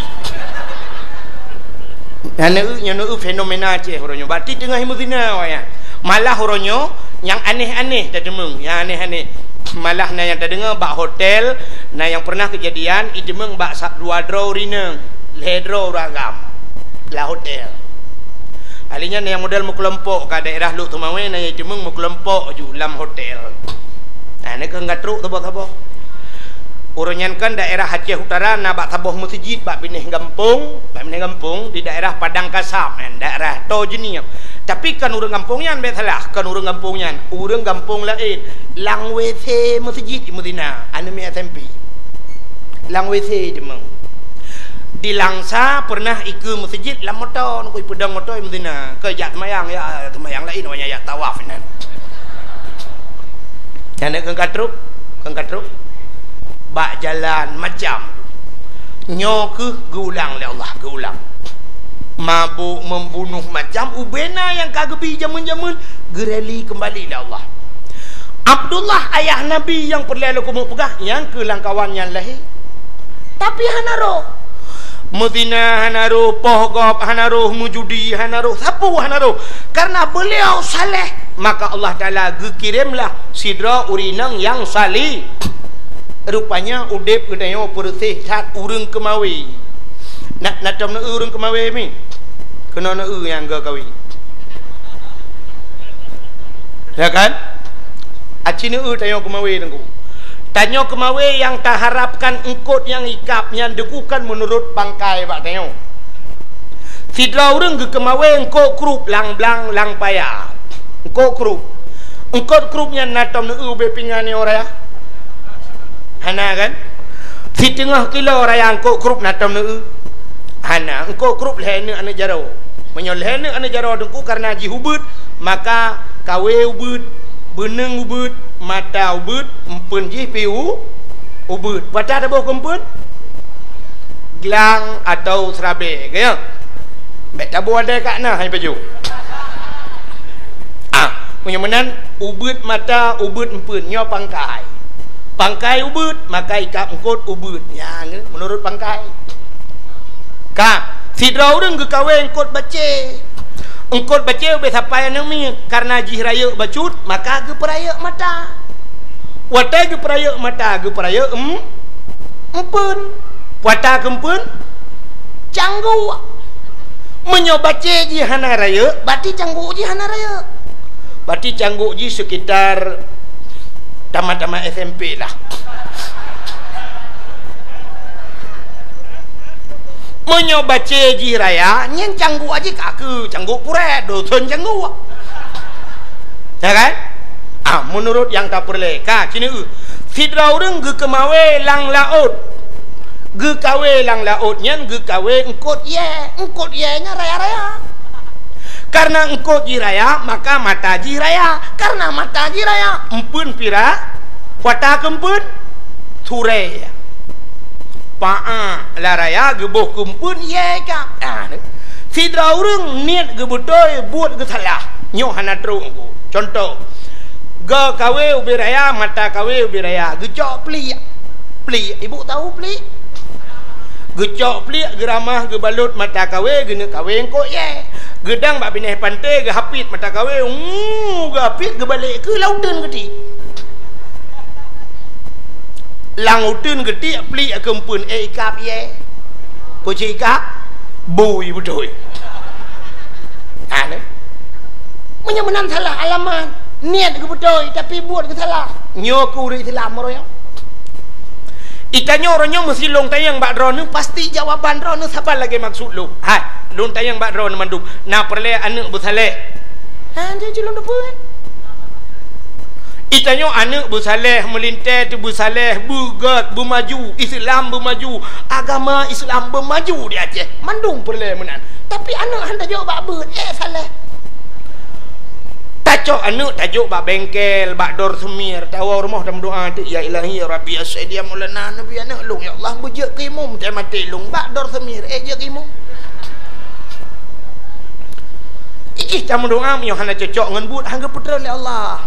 Nyan eu, nyan eu fenomena Aceh uroe nyoe. Berarti teungoh meuzina awaknyan. Malah uroe nyoe nyang aneh-aneh tateumeung, nyang aneh-aneh. Malah na nyang tadeungoe bak hotel, na nyang pernah keujadian iteumeung bak sa-, dua droe ureueng inong, lhèe droe ureueng agam. Lam hotel. Ahli nyan nyang model meukeulompok ka daerah Lhokseumawe, na nyang jiteumeung meukeulompok ju lam hotel. Nah, nyan keuh ka trok saboh-saboh. Uroe nyan kan daerah Aceh Utara na bak saboh meuseujid bak binéh gampông, bak binéh gampông di daerah Padang Kasab, kan, daerah Toe Jeunieb. Tapi kon ureueng gampông nyan, bèk salah, kon ureueng gampông nyan, ureueng gampông laén. Lam W C meuseujid meuzina, aneuk miet S M P. Lam W C jiteumeung. Di Langsa pernah ikeue meuseujid lam moto, ngon ipeudong moto meuzina. Keu jak seumayang, ya seumayang laén, awaknyan jak tawaf inan. Nyan keuh ka trok, keuh ka trok. Bak jalan macam. Nyoe keuh geuulang lé Allah, geuulang. Mabök, membunuh, macam ubena nyang ka geubi jameun-jameun, geureli keumbali lé Allah. Abdullah ayah Nabi nyang peureulèe lôn keumeung peugah, nyang keu lam kawan nyan lahé. Tapi hana roh. Meuzina hana roh, poh gob hana roh, meujudi hana roh, sapeue hana roh. Karena beliau saleh, maka Allah Taala geukiremlah sidroe ureueng inong nyang saleh. Rupanya udép geutanyoe peureuseh that ureueng keumawe. Na, na tom neu-eu ureueng keumawe mi? Keunoe neu-eu nyang geukawen. Ya kan? Aci neu-eu tanyoe keumawe teungku. Tanyoe keumawe nyang taharapkan eungkôt nyang ikab nyan teungku kan meunurot pangkai bak tanyoe. Sidroe ureueng geukeumawe eungkôt krup lam blang lam paya. Eungkôt krup. Eungkôt krup nyan na tom neu-eu ubé pingan nyoe raya? Hana kan? Siteungoh kilo raya eungkôt krup na tom neu-eu? Hana, eungkôt krup lhèe neuk aneuk jaroe. Meunyoe lhèe neuk aneuk jaroe teungku karena jih ubeuet, maka kawe ubeuet, beuneueng ubeuet, mata ubeuet, eumpeuen jih pih u-, ubeuet. Pata taboh keu eumpeuen? Glang atau seurabèe, ka nyo? Bèk taboh andai ka na hai pajoh. Ah, meunyoe meunan, ubeuet mata, ubeuet eumpeuen, nyoe pangkai. Pangkai ubeuet, maka ikab eungkôt ubeuet. Nyan, meunurot pangkai. Ka, sidroe ureueng geukawen eungkôt bacé. Eungkôt bacé ubé sapai aneuk miet, karena jih rayeuk bacut, maka geupeurayeuk mata. Watèe geupeurayeuk mata, geupeurayeuk em-, eumpeuen. Pata keu eumpeuen? Cangguek. Meunyoe bacé jih hana rayeuk, berarti cangguek jih hana rayeuk. Berarti cangguek jih sekitar tamat-tamat S M P lah. Meunyoe bacé jih raya, nyan cangguek jih ka keu cangguek purèt, dusun cangguek. Ya kan? Ah, meunurot nyang tapeureulèe, ka, ci neu-eu. Sidroe ureueng geukeumawe lam laôt. Geukawe lam laôt nyan geukawe eungkôt yèe. Eungkôt yèe nyan raya-raya. Karena eungkôt jih raya, maka mata jih raya. Karena mata jih raya, eumpeuen pih ra-, pata keu eumpeuen, surèe. Paa lam raya geuboh keu eumpeuen yèe ka. Ah, sidroe ureueng niet geubeutôi, buet geusalah. Nyoe hana trok. Contoh, geukawe ubé raya, mata kawe ubé raya, geucok pliek. Pliek, ibu tahu pliek? Geucok pliek, geuramah, geubalot mata kawe, geuneuk kawe eungkôt yèe. Geudang bak binéh panté, geuhapit mata kawe, uu, geuhapit, geubalek keu lam uteuen geuti. Lam uteuen geuti pliek keu eumpeuen, eh, ikab yèe. Peue cit ikab? Bui beutôi. Ha, nyoe. Meunyoe meunan salah alamat, niet geubeutôi, tapi buet geusalah. Nyoe keuh ureueng Islam uroe nyoe. Itanyoe uroe nyoe meusé lôn tanyong bak droeneuh, pasti jawaban droeneuh saban lagèe maksud lôn. Hai, lôn tanyong bak droeneuh mandum, na peureulèe aneuk beusaleh? Ha, jeuet lôn teupeue. Tanyoe aneuk beusaléh, meulintèe teubeusaléh, beugét, beumaju, Islam beumaju, agama Islam beumaju di Aceh. Mandum peureulèe meunan. Tapi aneuk han tajok bak beuet, eh, saléh. Tacok aneuk tajok bak bengkel, bak dor seumir, tawoe rumoh tameudoa teuk, "Ya Ilahi, ya Rabbi, ya Sayyidi, ya Maulana, neubi aneuk lôn, ya Allah, beujeuet keu imum, teuh maté lôn bak dor seumir, eh, jeuet keu imum." Ijih tameudoa meunyoe hana cocok ngon buet, han geupeutreun lé Allah.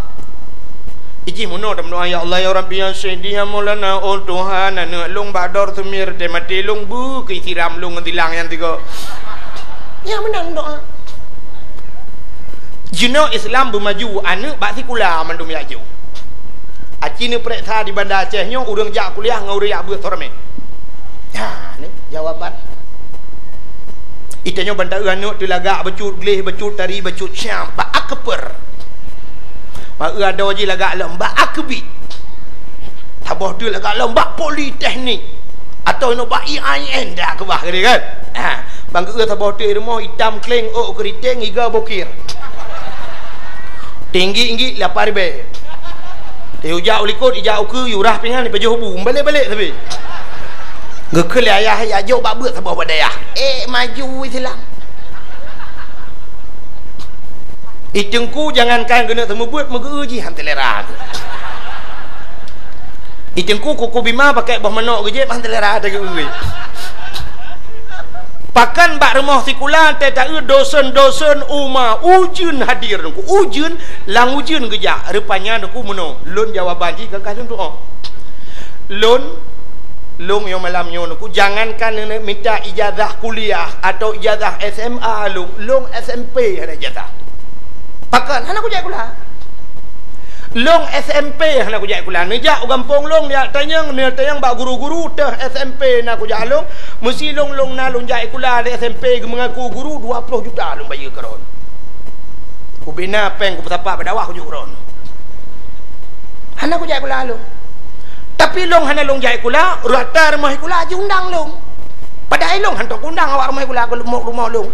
Ijih meunoe tameudoa, "Ya Allah, ya Rabbi, ya Sayyidi, ya Maulana, oh Tuhan, aneuk lôn bak dor seumir, teuh maté lôn, beu keu siram lôn ngon silang nyang tiga." Nyan meunan doa. Jinoe Islam beumaju, aneuk bak sikula mandum jak jok. Aci neupareksa di Banda Aceh nyoe ureueng jak kuliah ngon ureueng jak beuet soe ramé. Nyan jawaban. Itanyoe ban taeu aneuk teulagak bacut, gleh bacut, tari bacut, siap bak akper. Bak eu adoe jih lagak lom bak akbi. Saboh teuk lagak lom bak politeknik. Atau inoe bak I A I N dak keubah geude kan? Ha, ban geu saboh teuk rumoh itam kleng, ôk keuriteng, iga bokir. Tinggi-tinggi lapan ribèe. Teuh ijak u likot, ijak u keue, yurah pingan, ipajoh bu, balek-balek sabe. Geukheun lé ayah, "Jak jok bak beuet saboh bak dayah." Eh, maju Islam. I Teungku jangankan geuneuk seumeubeuet, meugeu jih han seulera. I Teungku kuku bima pakai boh manok geujép han seulera teugeue. Pakan bak rumoh sikula teuh taeu dosen-dosen uma ujeuen hadir Teungku. Ujeuen, lam ujeuen geujak. Rupanya Teungku meunoe. Lôn jawaban jih ka lôn tu'oh. Lôn, lôn nyoe malam nyoe Teungku, jangankan neuneuk minta ijazah kuliah atau ijazah S M A lôn, lôn S M P hana ijazah. Pakon hana kujak sikula. Lôn S M P hana kujak sikula. Neujak u gampông lôn, neujak tanyong, neujak tanyong bak guru-guru teuh S M P na kujak lôn. Meusi lôn, lôn na lôn jak sikula di S M P geumeungaku guru dua ploh juta lôn bayeue keu droen. Ubena péng kupeusapat bak dakwah kujok keu droen. Hana kujak sikula lôn. Tapi lôn hana lôn jak sikula, rata rumoh sikula jiundang lôn. Padahai lôn hantom kuundang awak rumoh sikula keu rumoh, rumoh lôn.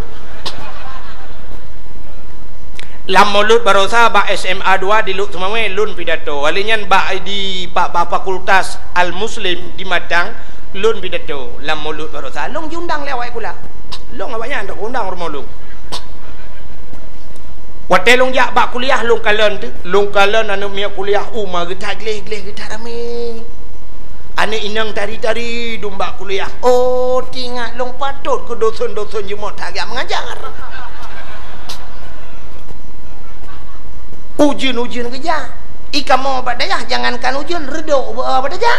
Lam Maulud Barosa bak S M A dua di Lhokseumawe lôn pidato. Wali nyan bak di, bak, bak Fakultas Al-Muslim di Matang lôn pidato lam Maulud Barosa. Lôn jiundang lé awak sikula. Lôn awak nyan hantom kuundang rumoh lôn. Watèe lôn jak bak kuliah lôn kalon teuh, lôn kalon aneuk miet kuliah uma geutak gleh-gleh geutak ramé. Aneuk inong tari-tari dum bak kuliah. Oh, teuingat lôn patot keu dosen-dosen jeuet that geujak meungajar. Ujeuen-ujeuen geujak. I kamoe bak dayah jangankan ujeuen, reudok bak, bak dayah.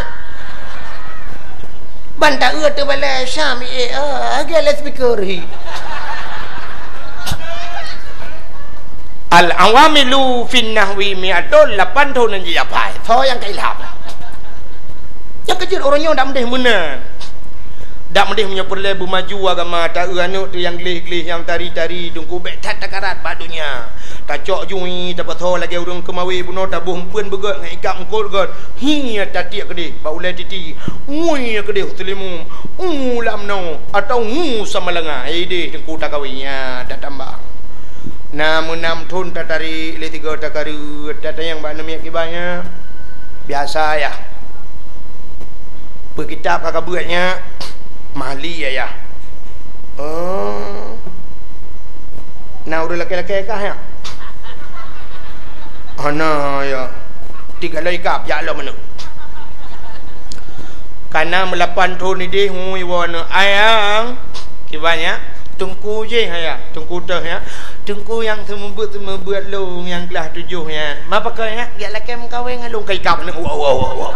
Ban taeu teubalai Syam, eh, eh, lagèe loudspeaker hi. Al-awamilu fin nahwi mi'atun, lapan thôn nyang jiapai. Soe nyang ka ilham? Nyang keujeuet ureueng nyoe dak meudeh meunan. Dak meudeh meunyoe peureulèe beumaju agama, taeu aneuk teuh nyang gleh-gleh, nyang tari-tari, Teungku, bèk that takarat bak donya. Tacok jui, tapasoe lagèe ureueng keumawe bunoe, taboh empeuen beugèt ngon ikab eungkôt gèt. Hi, tatiek keudeh bak ulèe titi. Ngui keudeh u Seulimeum. U lam noe atau ngu Samalanga. Ideh Teungku takawe nyan tatambang. Na meunam thôn tatarék lé tiga takareuet, tatanyong bak aneuk miet kiban nyan. Biasa yah. Peukitab ka kabeuet nyan. Mahli ayah. Oh. Na ureueng lakèe-lakèe kah nyan? Hana ya. Tiga loi kab jak lom aneuk. Kana meulapan thôn ideh ngui woe aneuk. Ayang. Kiban nyan. Teungku jih ayah. Teungku teuh nyan. Teungku nyang seumeubeuet-seumeubeuet lôn nyang keulaih tujoh nyan. Ma pakon nyan? Jak lakèe meukawen ngon lôn ka ikab aneuk. Wa, wa, wa, wa.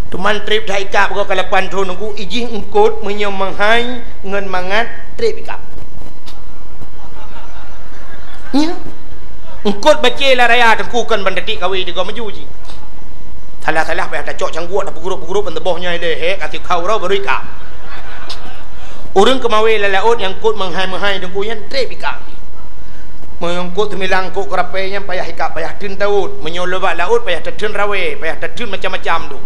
Teuma trép that ikab goe ka lapan thôn Teungku, ijih eungkôt meunyoe meuhai ngon mangat trép ikab. Nyo. Eungkôt bacé lam raya Teungku kon ban tatiek kawe tiga maju jih. Salah-salah payah tacok cangguek, tapeugrôp-peugrôp ban teuboh nyoe lé, hek, até kau roh baru ikab. Ureueng keumawe lam laôt nyang eungkôt meuhai-meuhai Teungku nyan trép ikab. Meunyoe eungkôt teumilang eungkôt keurapée nyan payah ikab, payah teun taôt. Meunyoe lôn bak laôt payah tateun rawée, payah tateun macam-macam tu.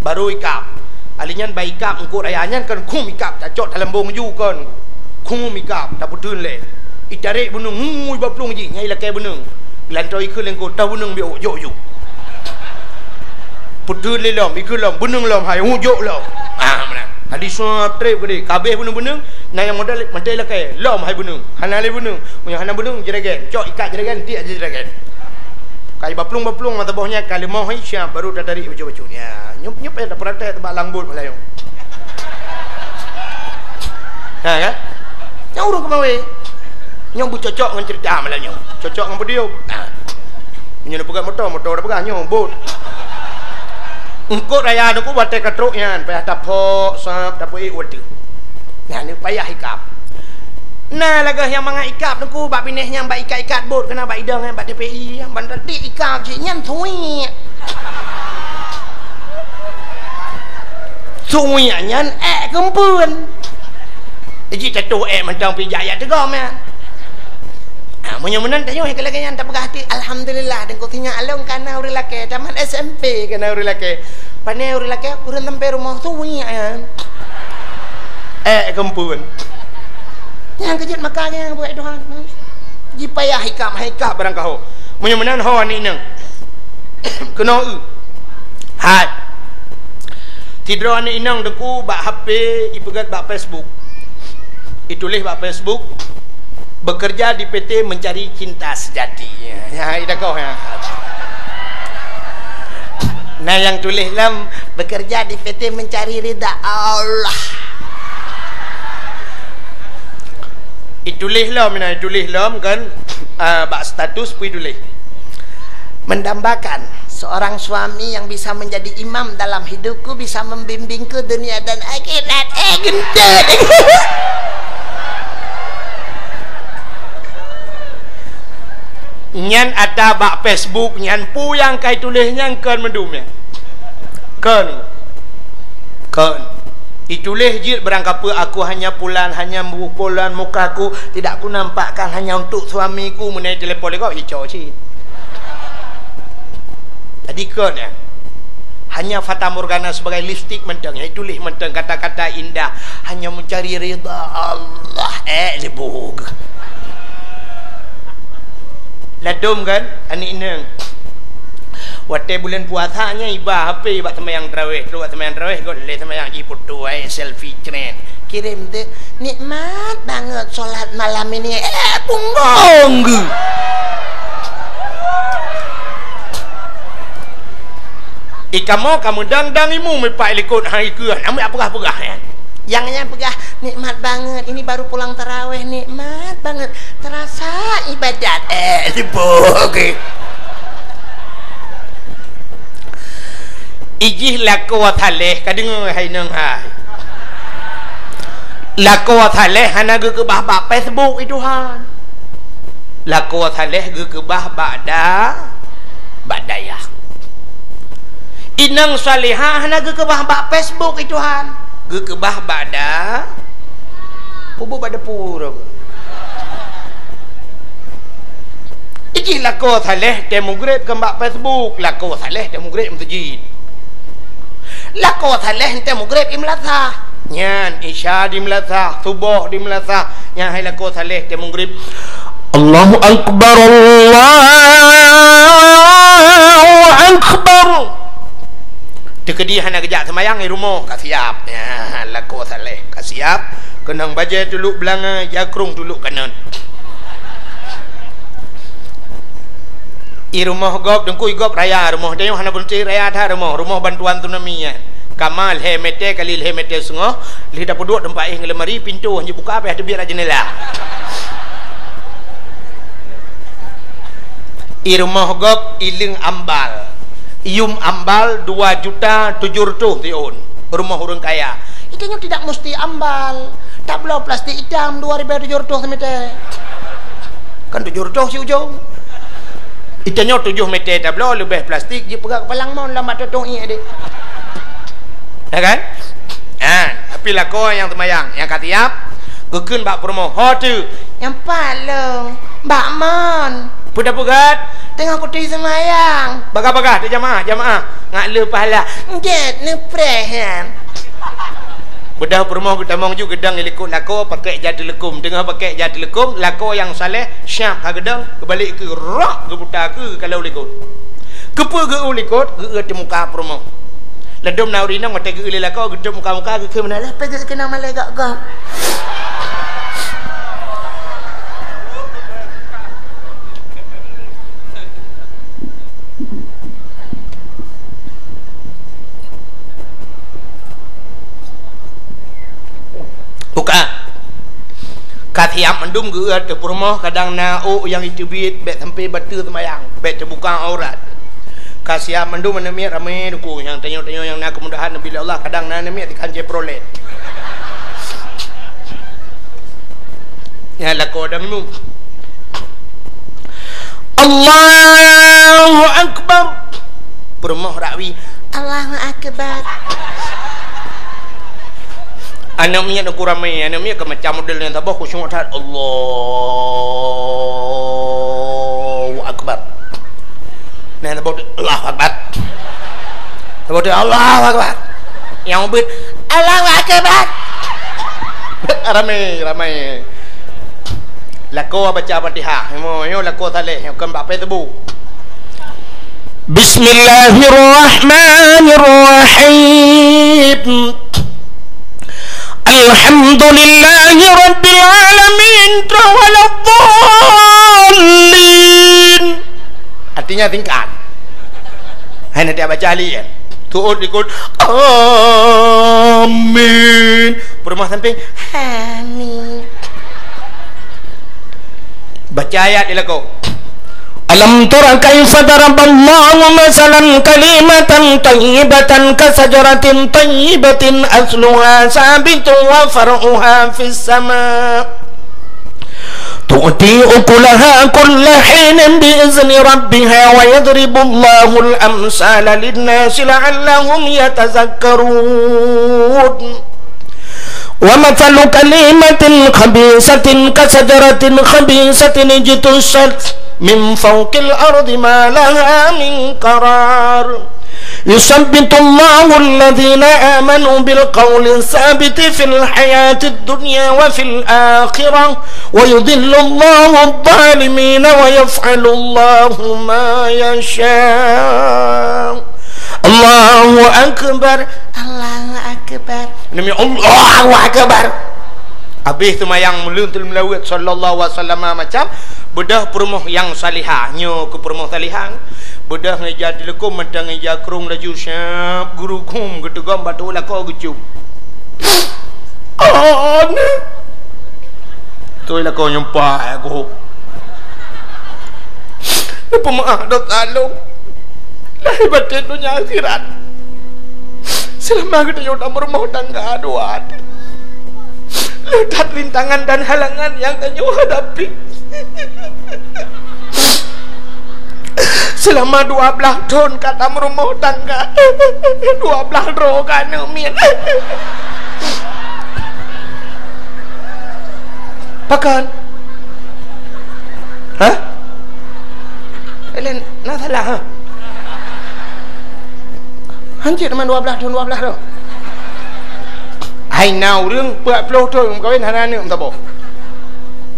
Baru ikab. Ali nyan bak ikab eungkôt raya nyan kon khum ikab, tacok taleumbong ju kon. Khum ikab, tapeuteun lé. Itarek beuneueng, hu, iba plueng jih, nyan ilakée beuneueng. Geulantô ikheun lé eungkôt, toh beuneueng biôk, jok ju. Peuteun lé lom, ikheun lom, beuneueng lom hai, hu, jok lom. Ah, meunan. Hadi suap trép keudeh, ka abéh beuneueng-beuneueng, na nyang modal mantong ilakée, lom hai beuneueng. Hana lé beuneueng, meunyoe hana beuneueng, jregen. Cok ikat jregen, tiek jregen. Ka iba plueng-plueng mata boh nyan ka leumoh, hai, siap, baru tatarik bacut-bacut. Ya, nyup-nyup, eh, tapeuraték teuba lam bot Meulayu. Ha, kan? Nyang ureueng keumawé. Nyoe beucocok ngon ceurita malam nyoe. Cocok ngon podium. Ha. Meunyoe neupeugah moto, moto tapeugah nyoe, bot. Eungkôt raya Teungku watée ka trok nyan, payah taphok, sab, tapeuék watée. Nyan payah ikab. Na lagée nyang mangat ikab Teungku bak binéh nyan bak ikat-ikat bot keunan bak idong nyan bak T P I nyan ban tatik ikab cit nyan suwiek. Suwiek nyan ék keumpeuen. Jih tatuh ék mantong pih jak jak teugom nyan. Ah, meunyoe meunan tanyoe lagée nyan tapeugah até, alhamdulillah Teungku sinyak lôn kana ureueng lakée, tamat S M P kana ureueng lakée. Pane ureueng lakée, ureueng sampai rumoh suwiek nyan. Ék keumpeuen. Nyang keujeuet maka nyang buet Tuhan. Jipayah ikab, hai ikab barang kaho. Meunyoe meunan ho aneuk inong. Keunoe eu. Hai. Sidroe aneuk inong Teungku bak H P ipeugét bak Facebook. Ituléh bak Facebook, "Bekerja di P T mencari cinta sejati." Ya, ya, ida koh, ya. Nah, nyang tuléh lom, "Bekerja di P T mencari ridha Allah." Ituléh lom, nah, ituléh lom kan, ah, bak status pih ituléh. Mendambakan seorang suami yang bisa menjadi imam dalam hidupku, bisa membimbingku dunia dan akhirat. Eh, geuntét. Nyan ata bak Facebook nyan, peue nyang ka ituléh nyan kon meudum nyan. Kon. Kon. Ituléh jeuet barang kapeue, "Aku hanya pulan, hanya bu-, pulan mukaku, tidak kunampakkan hanya untuk suamiku," meunai telepon lé gob, ico cit. Jadi kon, ya. Hanya fatamorgana sebagai lipstik mantong, ya, ituléh mantong kata-kata indah, hanya mencari ridha Allah. Eh, lebug. Ladom kan, aneuk inong. Watée buleuen puasa nyan iba H P bak seumayang tarawéh, trok bak seumayang tarawéh, göt lé seumayang jih foto, eh, selfie, cret. Kirém teuk, "Nikmat banget sholat malam ini." Eh, punggong geuh. Ikamoe ka meudang-dang imeum ipak likot hai keuh, aneuk peugah-peugah nyan. Nyang nyan peugah, "Nikmat banget, ini baru pulang tarawéh, nikmat banget, terasa ibadat." Eh, sibuk, oke. Ijih lakoe saléh, ka deungoe hai inong hai. Lakoe saléh hana geukeubah bak Facebook, i Tuhan. Lakoe saléh geukeubah bak da-, bak dayah. Inong salihah hana geukeubah bak Facebook, i Tuhan. Geukeubah bak da-, pubuet bak depu. Ijih lakoe saléh teuh mugreb kon bak Facebook, lakoe saléh teuh mugreb meuseujid. Lakoe saléh teuh mugreb i meulasah. Nyan, Isya di meulasah, Suboh di meulasah. Nyan hai lakoe saléh teuh mugreb. Allahu Akbar, Allahu Akbar. Teukeudi hana geujak seumayang i rumoh, ka siap. Ya, lakoe saléh, ka siap. Keunong bajée tulok beulangai, jakrong tulok kanot. I rumoh gob, Teungku, i gob raya rumoh. Tanyoe hana beuneuti raya that rumoh. Rumoh bantuan tsunami nyan. Kama lhée mètè kali lhée mètè seungoh, lheueh tapeuduek teumpat éh ngon lemari, pintoe hana jibuka, payah teubiet lam jeundela. I rumoh gob, i leung ambal. Yum ambal dua juta tujoh reutôh siôn. Rumoh ureuëng kaya. Itanyoe tidak mesti ambal. Tabloe plastik itam dua ribèe tujoh reutôh simètè. Kan tujoh reutôh si ujong. Itanyoe tujoh mètè tabloe leubeh plastik jipeugah keupalang mon lam bak tutong ié deh. Ya kan? Ha, tapi lakoe nyang seumayang, nyang ka siap, geukheun bak peurumoh, "Ho teuh?" "Nyang pat lôn, bak mon." "Peue tapeugah?" "Teungoh kuturi seumayang." "Bagah-bagah teuh jamaah, jamaah. Ngat le pahala." "Jeuet neupreh nyan." Beudôh peurumoh geutamong ju geudong i likot lakoe, pakèk ija teuleukom. Teungoh pakèk ija teuleukom, lakoe nyang saleh, siap ka geudong, geubalek keu rok geuputa keu kalau likot. Keupeue geu-eu likot, geu-eu teumuka peurumoh. Ladôm na ureueng inong watèe geu-eu lé lakoe, geutôp muka-muka, geukheun meunan, "Leh, peuget keunoe malèe gok-gok." Buka. Ka siap mandum geu-eu ateueh peurumoh, kadang na ôk nyang jiteubiet, bèk sampai bateue seumayang, bèk teubuka aurat. Ka siap mandum aneuk miet ramé teungku, nyang tanyoe-tanyoe nyang na keumudahan neubri lé Allah, kadang na aneuk miet dikhan Chevrolet. Nyan lakoe dang nyoe. Allahu Akbar. Peurumoh rakwi. Allahu Akbar. Aneuk miet ku ramé, aneuk miet ka macam model nyang saboh khusyuk that. Allahu Akbar. Nyang saboh Allahu Akbar. Saboh Allahu Akbar. Nyang ubit Allahu Akbar. Ramé, ramé. Lakoe baca Fatihah. Nyoe, nyoe lakoe saleh, nyoe kon bak Facebook. Bismillahirrahmanirrahim. Alhamdulillahi rabbil alamin, waladdallin. Artinya singkat. Hai, nanti baca alif, ya. Tuut likot. Amin. Peurumoh sampéng. Amin. Baca ayat di lakoe. Alam tara kaifa daraballahu masalan kalimatan thayyibatan kasajaratin thayyibatin asluha sabitun wa far'uha fis sama. Tu'ti ukulaha kulla hinin bi izni rabbiha wa yadribullahul amsala linnasi la'allahum yatazakkarun. Wa mathalu kalimatin khabisatin kasajaratin khabisatin ijtussat min fawqil ardi ma laha min qarar. Yuthabbitullahu alladhina amanu bil qawli tsabiti fil hayatid dunya wa fil akhirah, wa yudhillullahu adh-dhalimina wa yaf'alullahu ma yasha. Allahu Akbar. Allahu Akbar. Demi Allahu Akbar. Habéh seumayang meuleuet salawat sallallahu alaihi wasallam macam, beudôh peurumoh nyang salihah. Nyoe keu peurumoh salihah. Beudôh ngon ija teuleukom mantong ngon ija krông laju siap geurukom geuteugom bak tuet lakoe geucum. Aneuk. Tuet lakoe nyumpah aku. Neupeumaah dosa lôn. Lahé batén donya akhirat. Seulama geutanyoe tameurumoh tangga dua. Le that rintangan dan halangan nyang tanyoe hadapi. Seulama dua blaih thon ka tameurumoh tangga. Dua blaih droe ka aneuk miet. Pakon? Hah? Laén na salah, ha? Hanjeuet teuma dua blaih thon, dua blaih thon. Hai na ureueng peuet ploh thon meukawen hana aneuk meusaboh.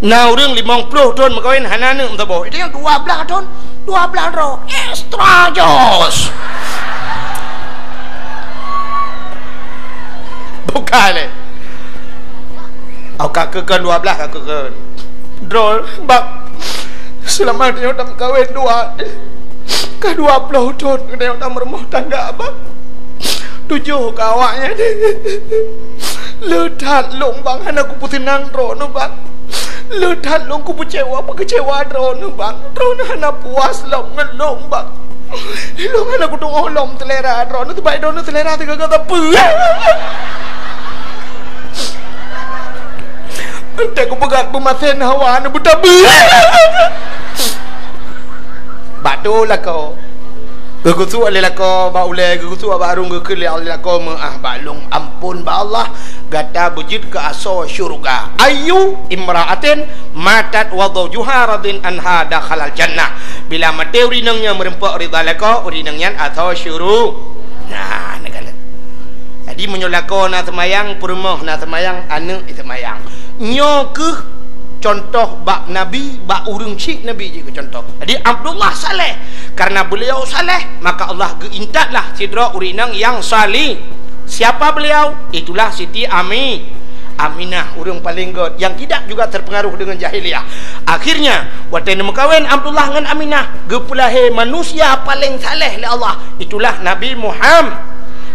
Na ureueng limong ploh thon meukawen hana aneuk meusaboh. Itu nyang dua blaih thon, dua blaih droe. Extra jos. Bukan, eh. Au ka keukeun dua blaih ka keukeun. Droe, bak seulama tanyoe tameukawen dua, ka dua ploh thon tanyoe tameurumoh tangga, bak. Tujoh ka awaknyan. Le that lôn, bang, hana kupeuseunang droeneuh, bang. Le that lôn kupeucewa, peukeucewa droeneuh, bang. Droeneuh hana puas lom ngon lôn, bang. Lôn hana kutu'oh lom seulera droeneuh, sabab droeneuh seulera teuga-teuga sapeue. Entah kupeugah peumasen hawa neubeutabeue. Bak tu lakoe. Geugusuk lé lakoe bak ulèe, geugusuk bak arung, geukheun lé lakoe meu'ah bak lôn, amphon bak Allah, gata beujeuet keu asoe syeuruga. Ayyu imra'atin matat wa zawjuha radin anha dakhalal jannah. Bila maté ureueng inong nyang meureumpok ridha lakoe, ureueng inong nyan asoe syuru-, nah, neukalon. Jadi, meunyoe lakoe na seumayang, peurumoh na seumayang, aneuëk seumayang. Nyoe kheueh contoh bak Nabi, bak ureuëng chik Nabi jeuet keu contoh. Jadi, Abdullah saleh. Karena beliau saleh, maka Allah geuintatlah sidroe ureuëng inong nyang salih. Siapa beliau? Itulah Siti Ami-, Aminah, ureuëng paleng gét, yang tidak juga terpengaruh dengan jahiliyah. Akhirnya, watée neumeukawen Abdullah ngon Aminah, geupeulahé manusia paleng saleh lé Allah. Itulah Nabi Muham-,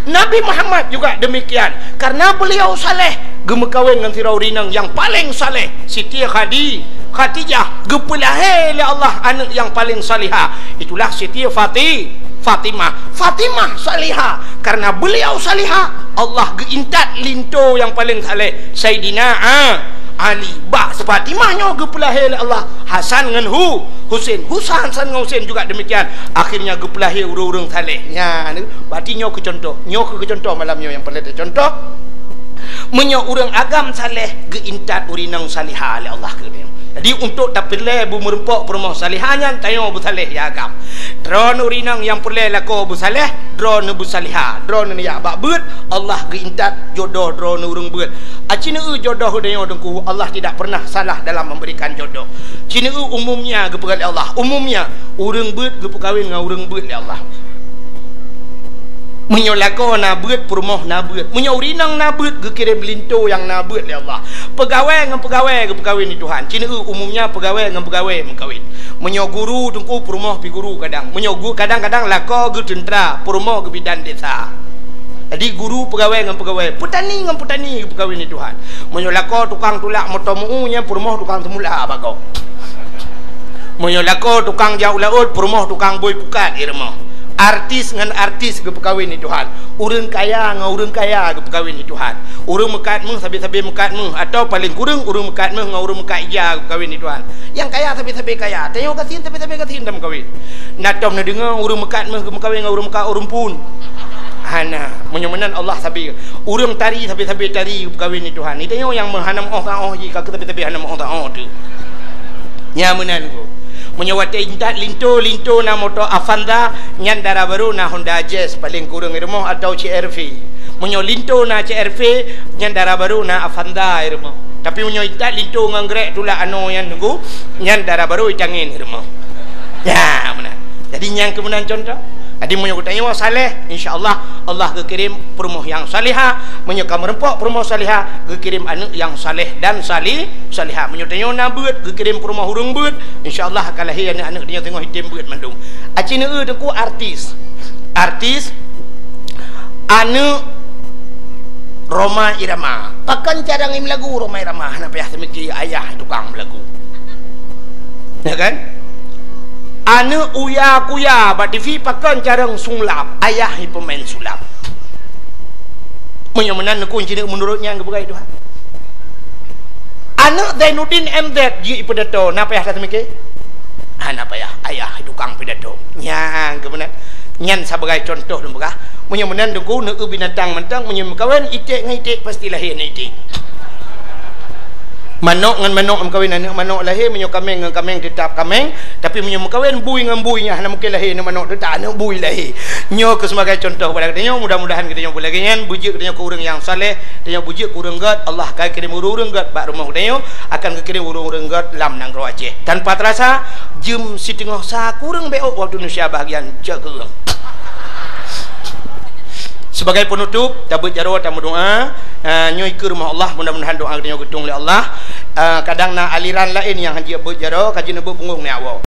Nabi Muhammad juga demikian. Karena beliau saleh, geumeukawen ngon sidroe ureuëng inong nyang paleng saleh, Siti Khadi-, Khadijah, geupeulahé lé Allah aneuëk nyang paleng salihah. Itulah Siti Fati-, Fatimah. Fatimah salihah. Karena beliau salihah, Allah geuintat linto nyang paleng saleh, Saidina A-, Ali. Bak Fatimah nyoe geupeulahé lé Allah Hasan ngon Hu-, Husen. Husa-, Hasan ngon Husen juga demikian. Akhirnya geupeulahé ureuëng-ureuëng saleh. Nyan, berarti nyoe keu contoh. Nyoe keu contoh malam nyoe nyang peureulée teucontoh. Meunyoe ureuëng agam saleh, geuintat ureuëng inong salihah lé Allah keu geutanyoe. Jadi, untuk tapeureulée beumeureumpok peurumoh salihah nyan, tanyoe beusaleh ya agam. Droeneuh ureuëng inong nyang peureulée lakoe beusaleh, droeneuh beusalihah, droeneuh neujak bak beuet, Allah geuintat jodoh droeneuh ureuëng beuet. Aci neueu jodoh geutanyoe Teungku, Allah tidak pernah salah dalam memberikan jodoh. Ci neueu umumnya geupeugah lé Allah, umumnya ureuëng beuet geupeukawen ngon ureuëng beuet lé Allah. Meunyoe lakoe na beuet, peurumoh na beuet. Meunyoe ureuëng inong na beuet, geukirém linto nyang na beuet lé Allah. Peugawée ngon peugawée geupeukawen lé Tuhan. Ci neueu umumnya peugawée ngon peugawée meukawen. Meunyoe guru Teungku, peurumoh pih guru kadang. Meunyoe gu-, kadang-kadang lakoe geuteuntra, peurumoh geubidan desa. Jadi guru peugawée ngon peugawée, peutani ngon peutani geupeukawen lé Tuhan. Meunyoe lakoe tukang tulak moto meu-u, nyan peurumoh tukang seumula bagoe. Meunyoe lakoe tukang jak u laôt, peurumoh tukang bôi pukat di rumoh. Artis ngon artis geupeukawen lé Tuhan. Ureuëng kaya ngon ureuëng kaya geupeukawen lé Tuhan. Ureuëng meukat méuh sabe-sabe meukat méuh, atawa paleng kureueng ureuëng meukat méuh ngon ureuëng meukat ija geupeukawen lé Tuhan. Nyang kaya sabe-sabe kaya, tanyoe gasien sabe-sabe gasien tameukawen. Na tom neudeungoe ureuëng meukat méuh geumeukawen ngon ureuëng meukat ureuëng phon. Hana, meunyoe meunan Allah sabe. Ureuëng tari sabe-sabe tari geupeukawen lé Tuhan. Tanyoe nyang meuhana meuoh saoh jih, ka keu sabe-sabe hana meuoh saoh teuh. Nyan meunan ko. Meunyoe watée intat linto, linto na moto Avanza, nyan dara barô na Honda Jazz paleng kureueng di rumoh atawa C R V. Meunyoe linto na C R V, nyan dara barô na Avanza di rumoh. Tapi meunyoe intat linto ngon grek tulak anoe nyan Teungku, nyan dara barô itangen di rumoh. Nyan meunan. Jadi nyan keu meunan contoh. Jadi meunyoe geutanyoe saleh, insya Allah, Allah geukirém peurumoh nyang salihah. Meunyoe ka meureumpok peurumoh salihah, geukirém aneuëk nyang saleh dan sali-, salihah. Meunyoe tanyoe na beuet, geukirém peurumoh ureuëng beuet, insya Allah ka lahé aneuëk-aneuëk tanyoe teungoh item beuet mandum. Aci neueu Teungku artis. Artis, aneuëk Rhoma Irama. Pakon cara ngieng meulagu Rhoma Irama? Hana payah teumiki, ayah tukang meulagu. Ya kan? Aneuëk Uya Kuya bak T V, pakon cara sulap? Ayah peumain sulap. Meunyoe meunan Teungku, ci neueu meunurot nyan geupeugah Tuhan. Aneuëk Zainuddin M Z jeuet pidato, na payah that teumiki? Hana payah, ayah tukang pidato. Nyan keu meunan. Nyan sabagai contoh lôn peugah. Meunyoe meunan Teungku, neueu binatang mantong, meunyoe meukawen iték ngon iték, pasti lahé aneuëk iték. Manok ngon manok meukawen, aneuëk manok lahé, meunyoe kaméng ngon kaméng, teutap kaméng. Tapi meunyoe meukawen bui ngon bui, nyan hana mungken lahé aneuëk manok, teutap aneuëk bui lahé. Nyoe keu sebagai contoh bak geutanyoe, mudah-mudahan geutanyoe beulagée nyan, beujeuet geutanyoe keu ureuëng nyang saleh, tanyoe beujeuet keu ureuëng gét, Allah ka kirém ureuëng-ureuëng gét bak rumoh geutanyoe, akan geukirém ureuëng-ureuëng gét lam nanggroe Aceh. Tanpa terasa, jeuem siteungoh sa kureueng beu waktu Indonesia bahagian cok keu ureuëng. Sebagai penutup, tabeuet jaroe, tameudoa, eh, nyoe keu rumoh Allah, mudah-mudahan doa geutanyoe geutueng lé Allah. Eh, kadang na aliran laén nyang hanjeuet beuet jaroe, ka jeuet neubeuet punggong nyan awak.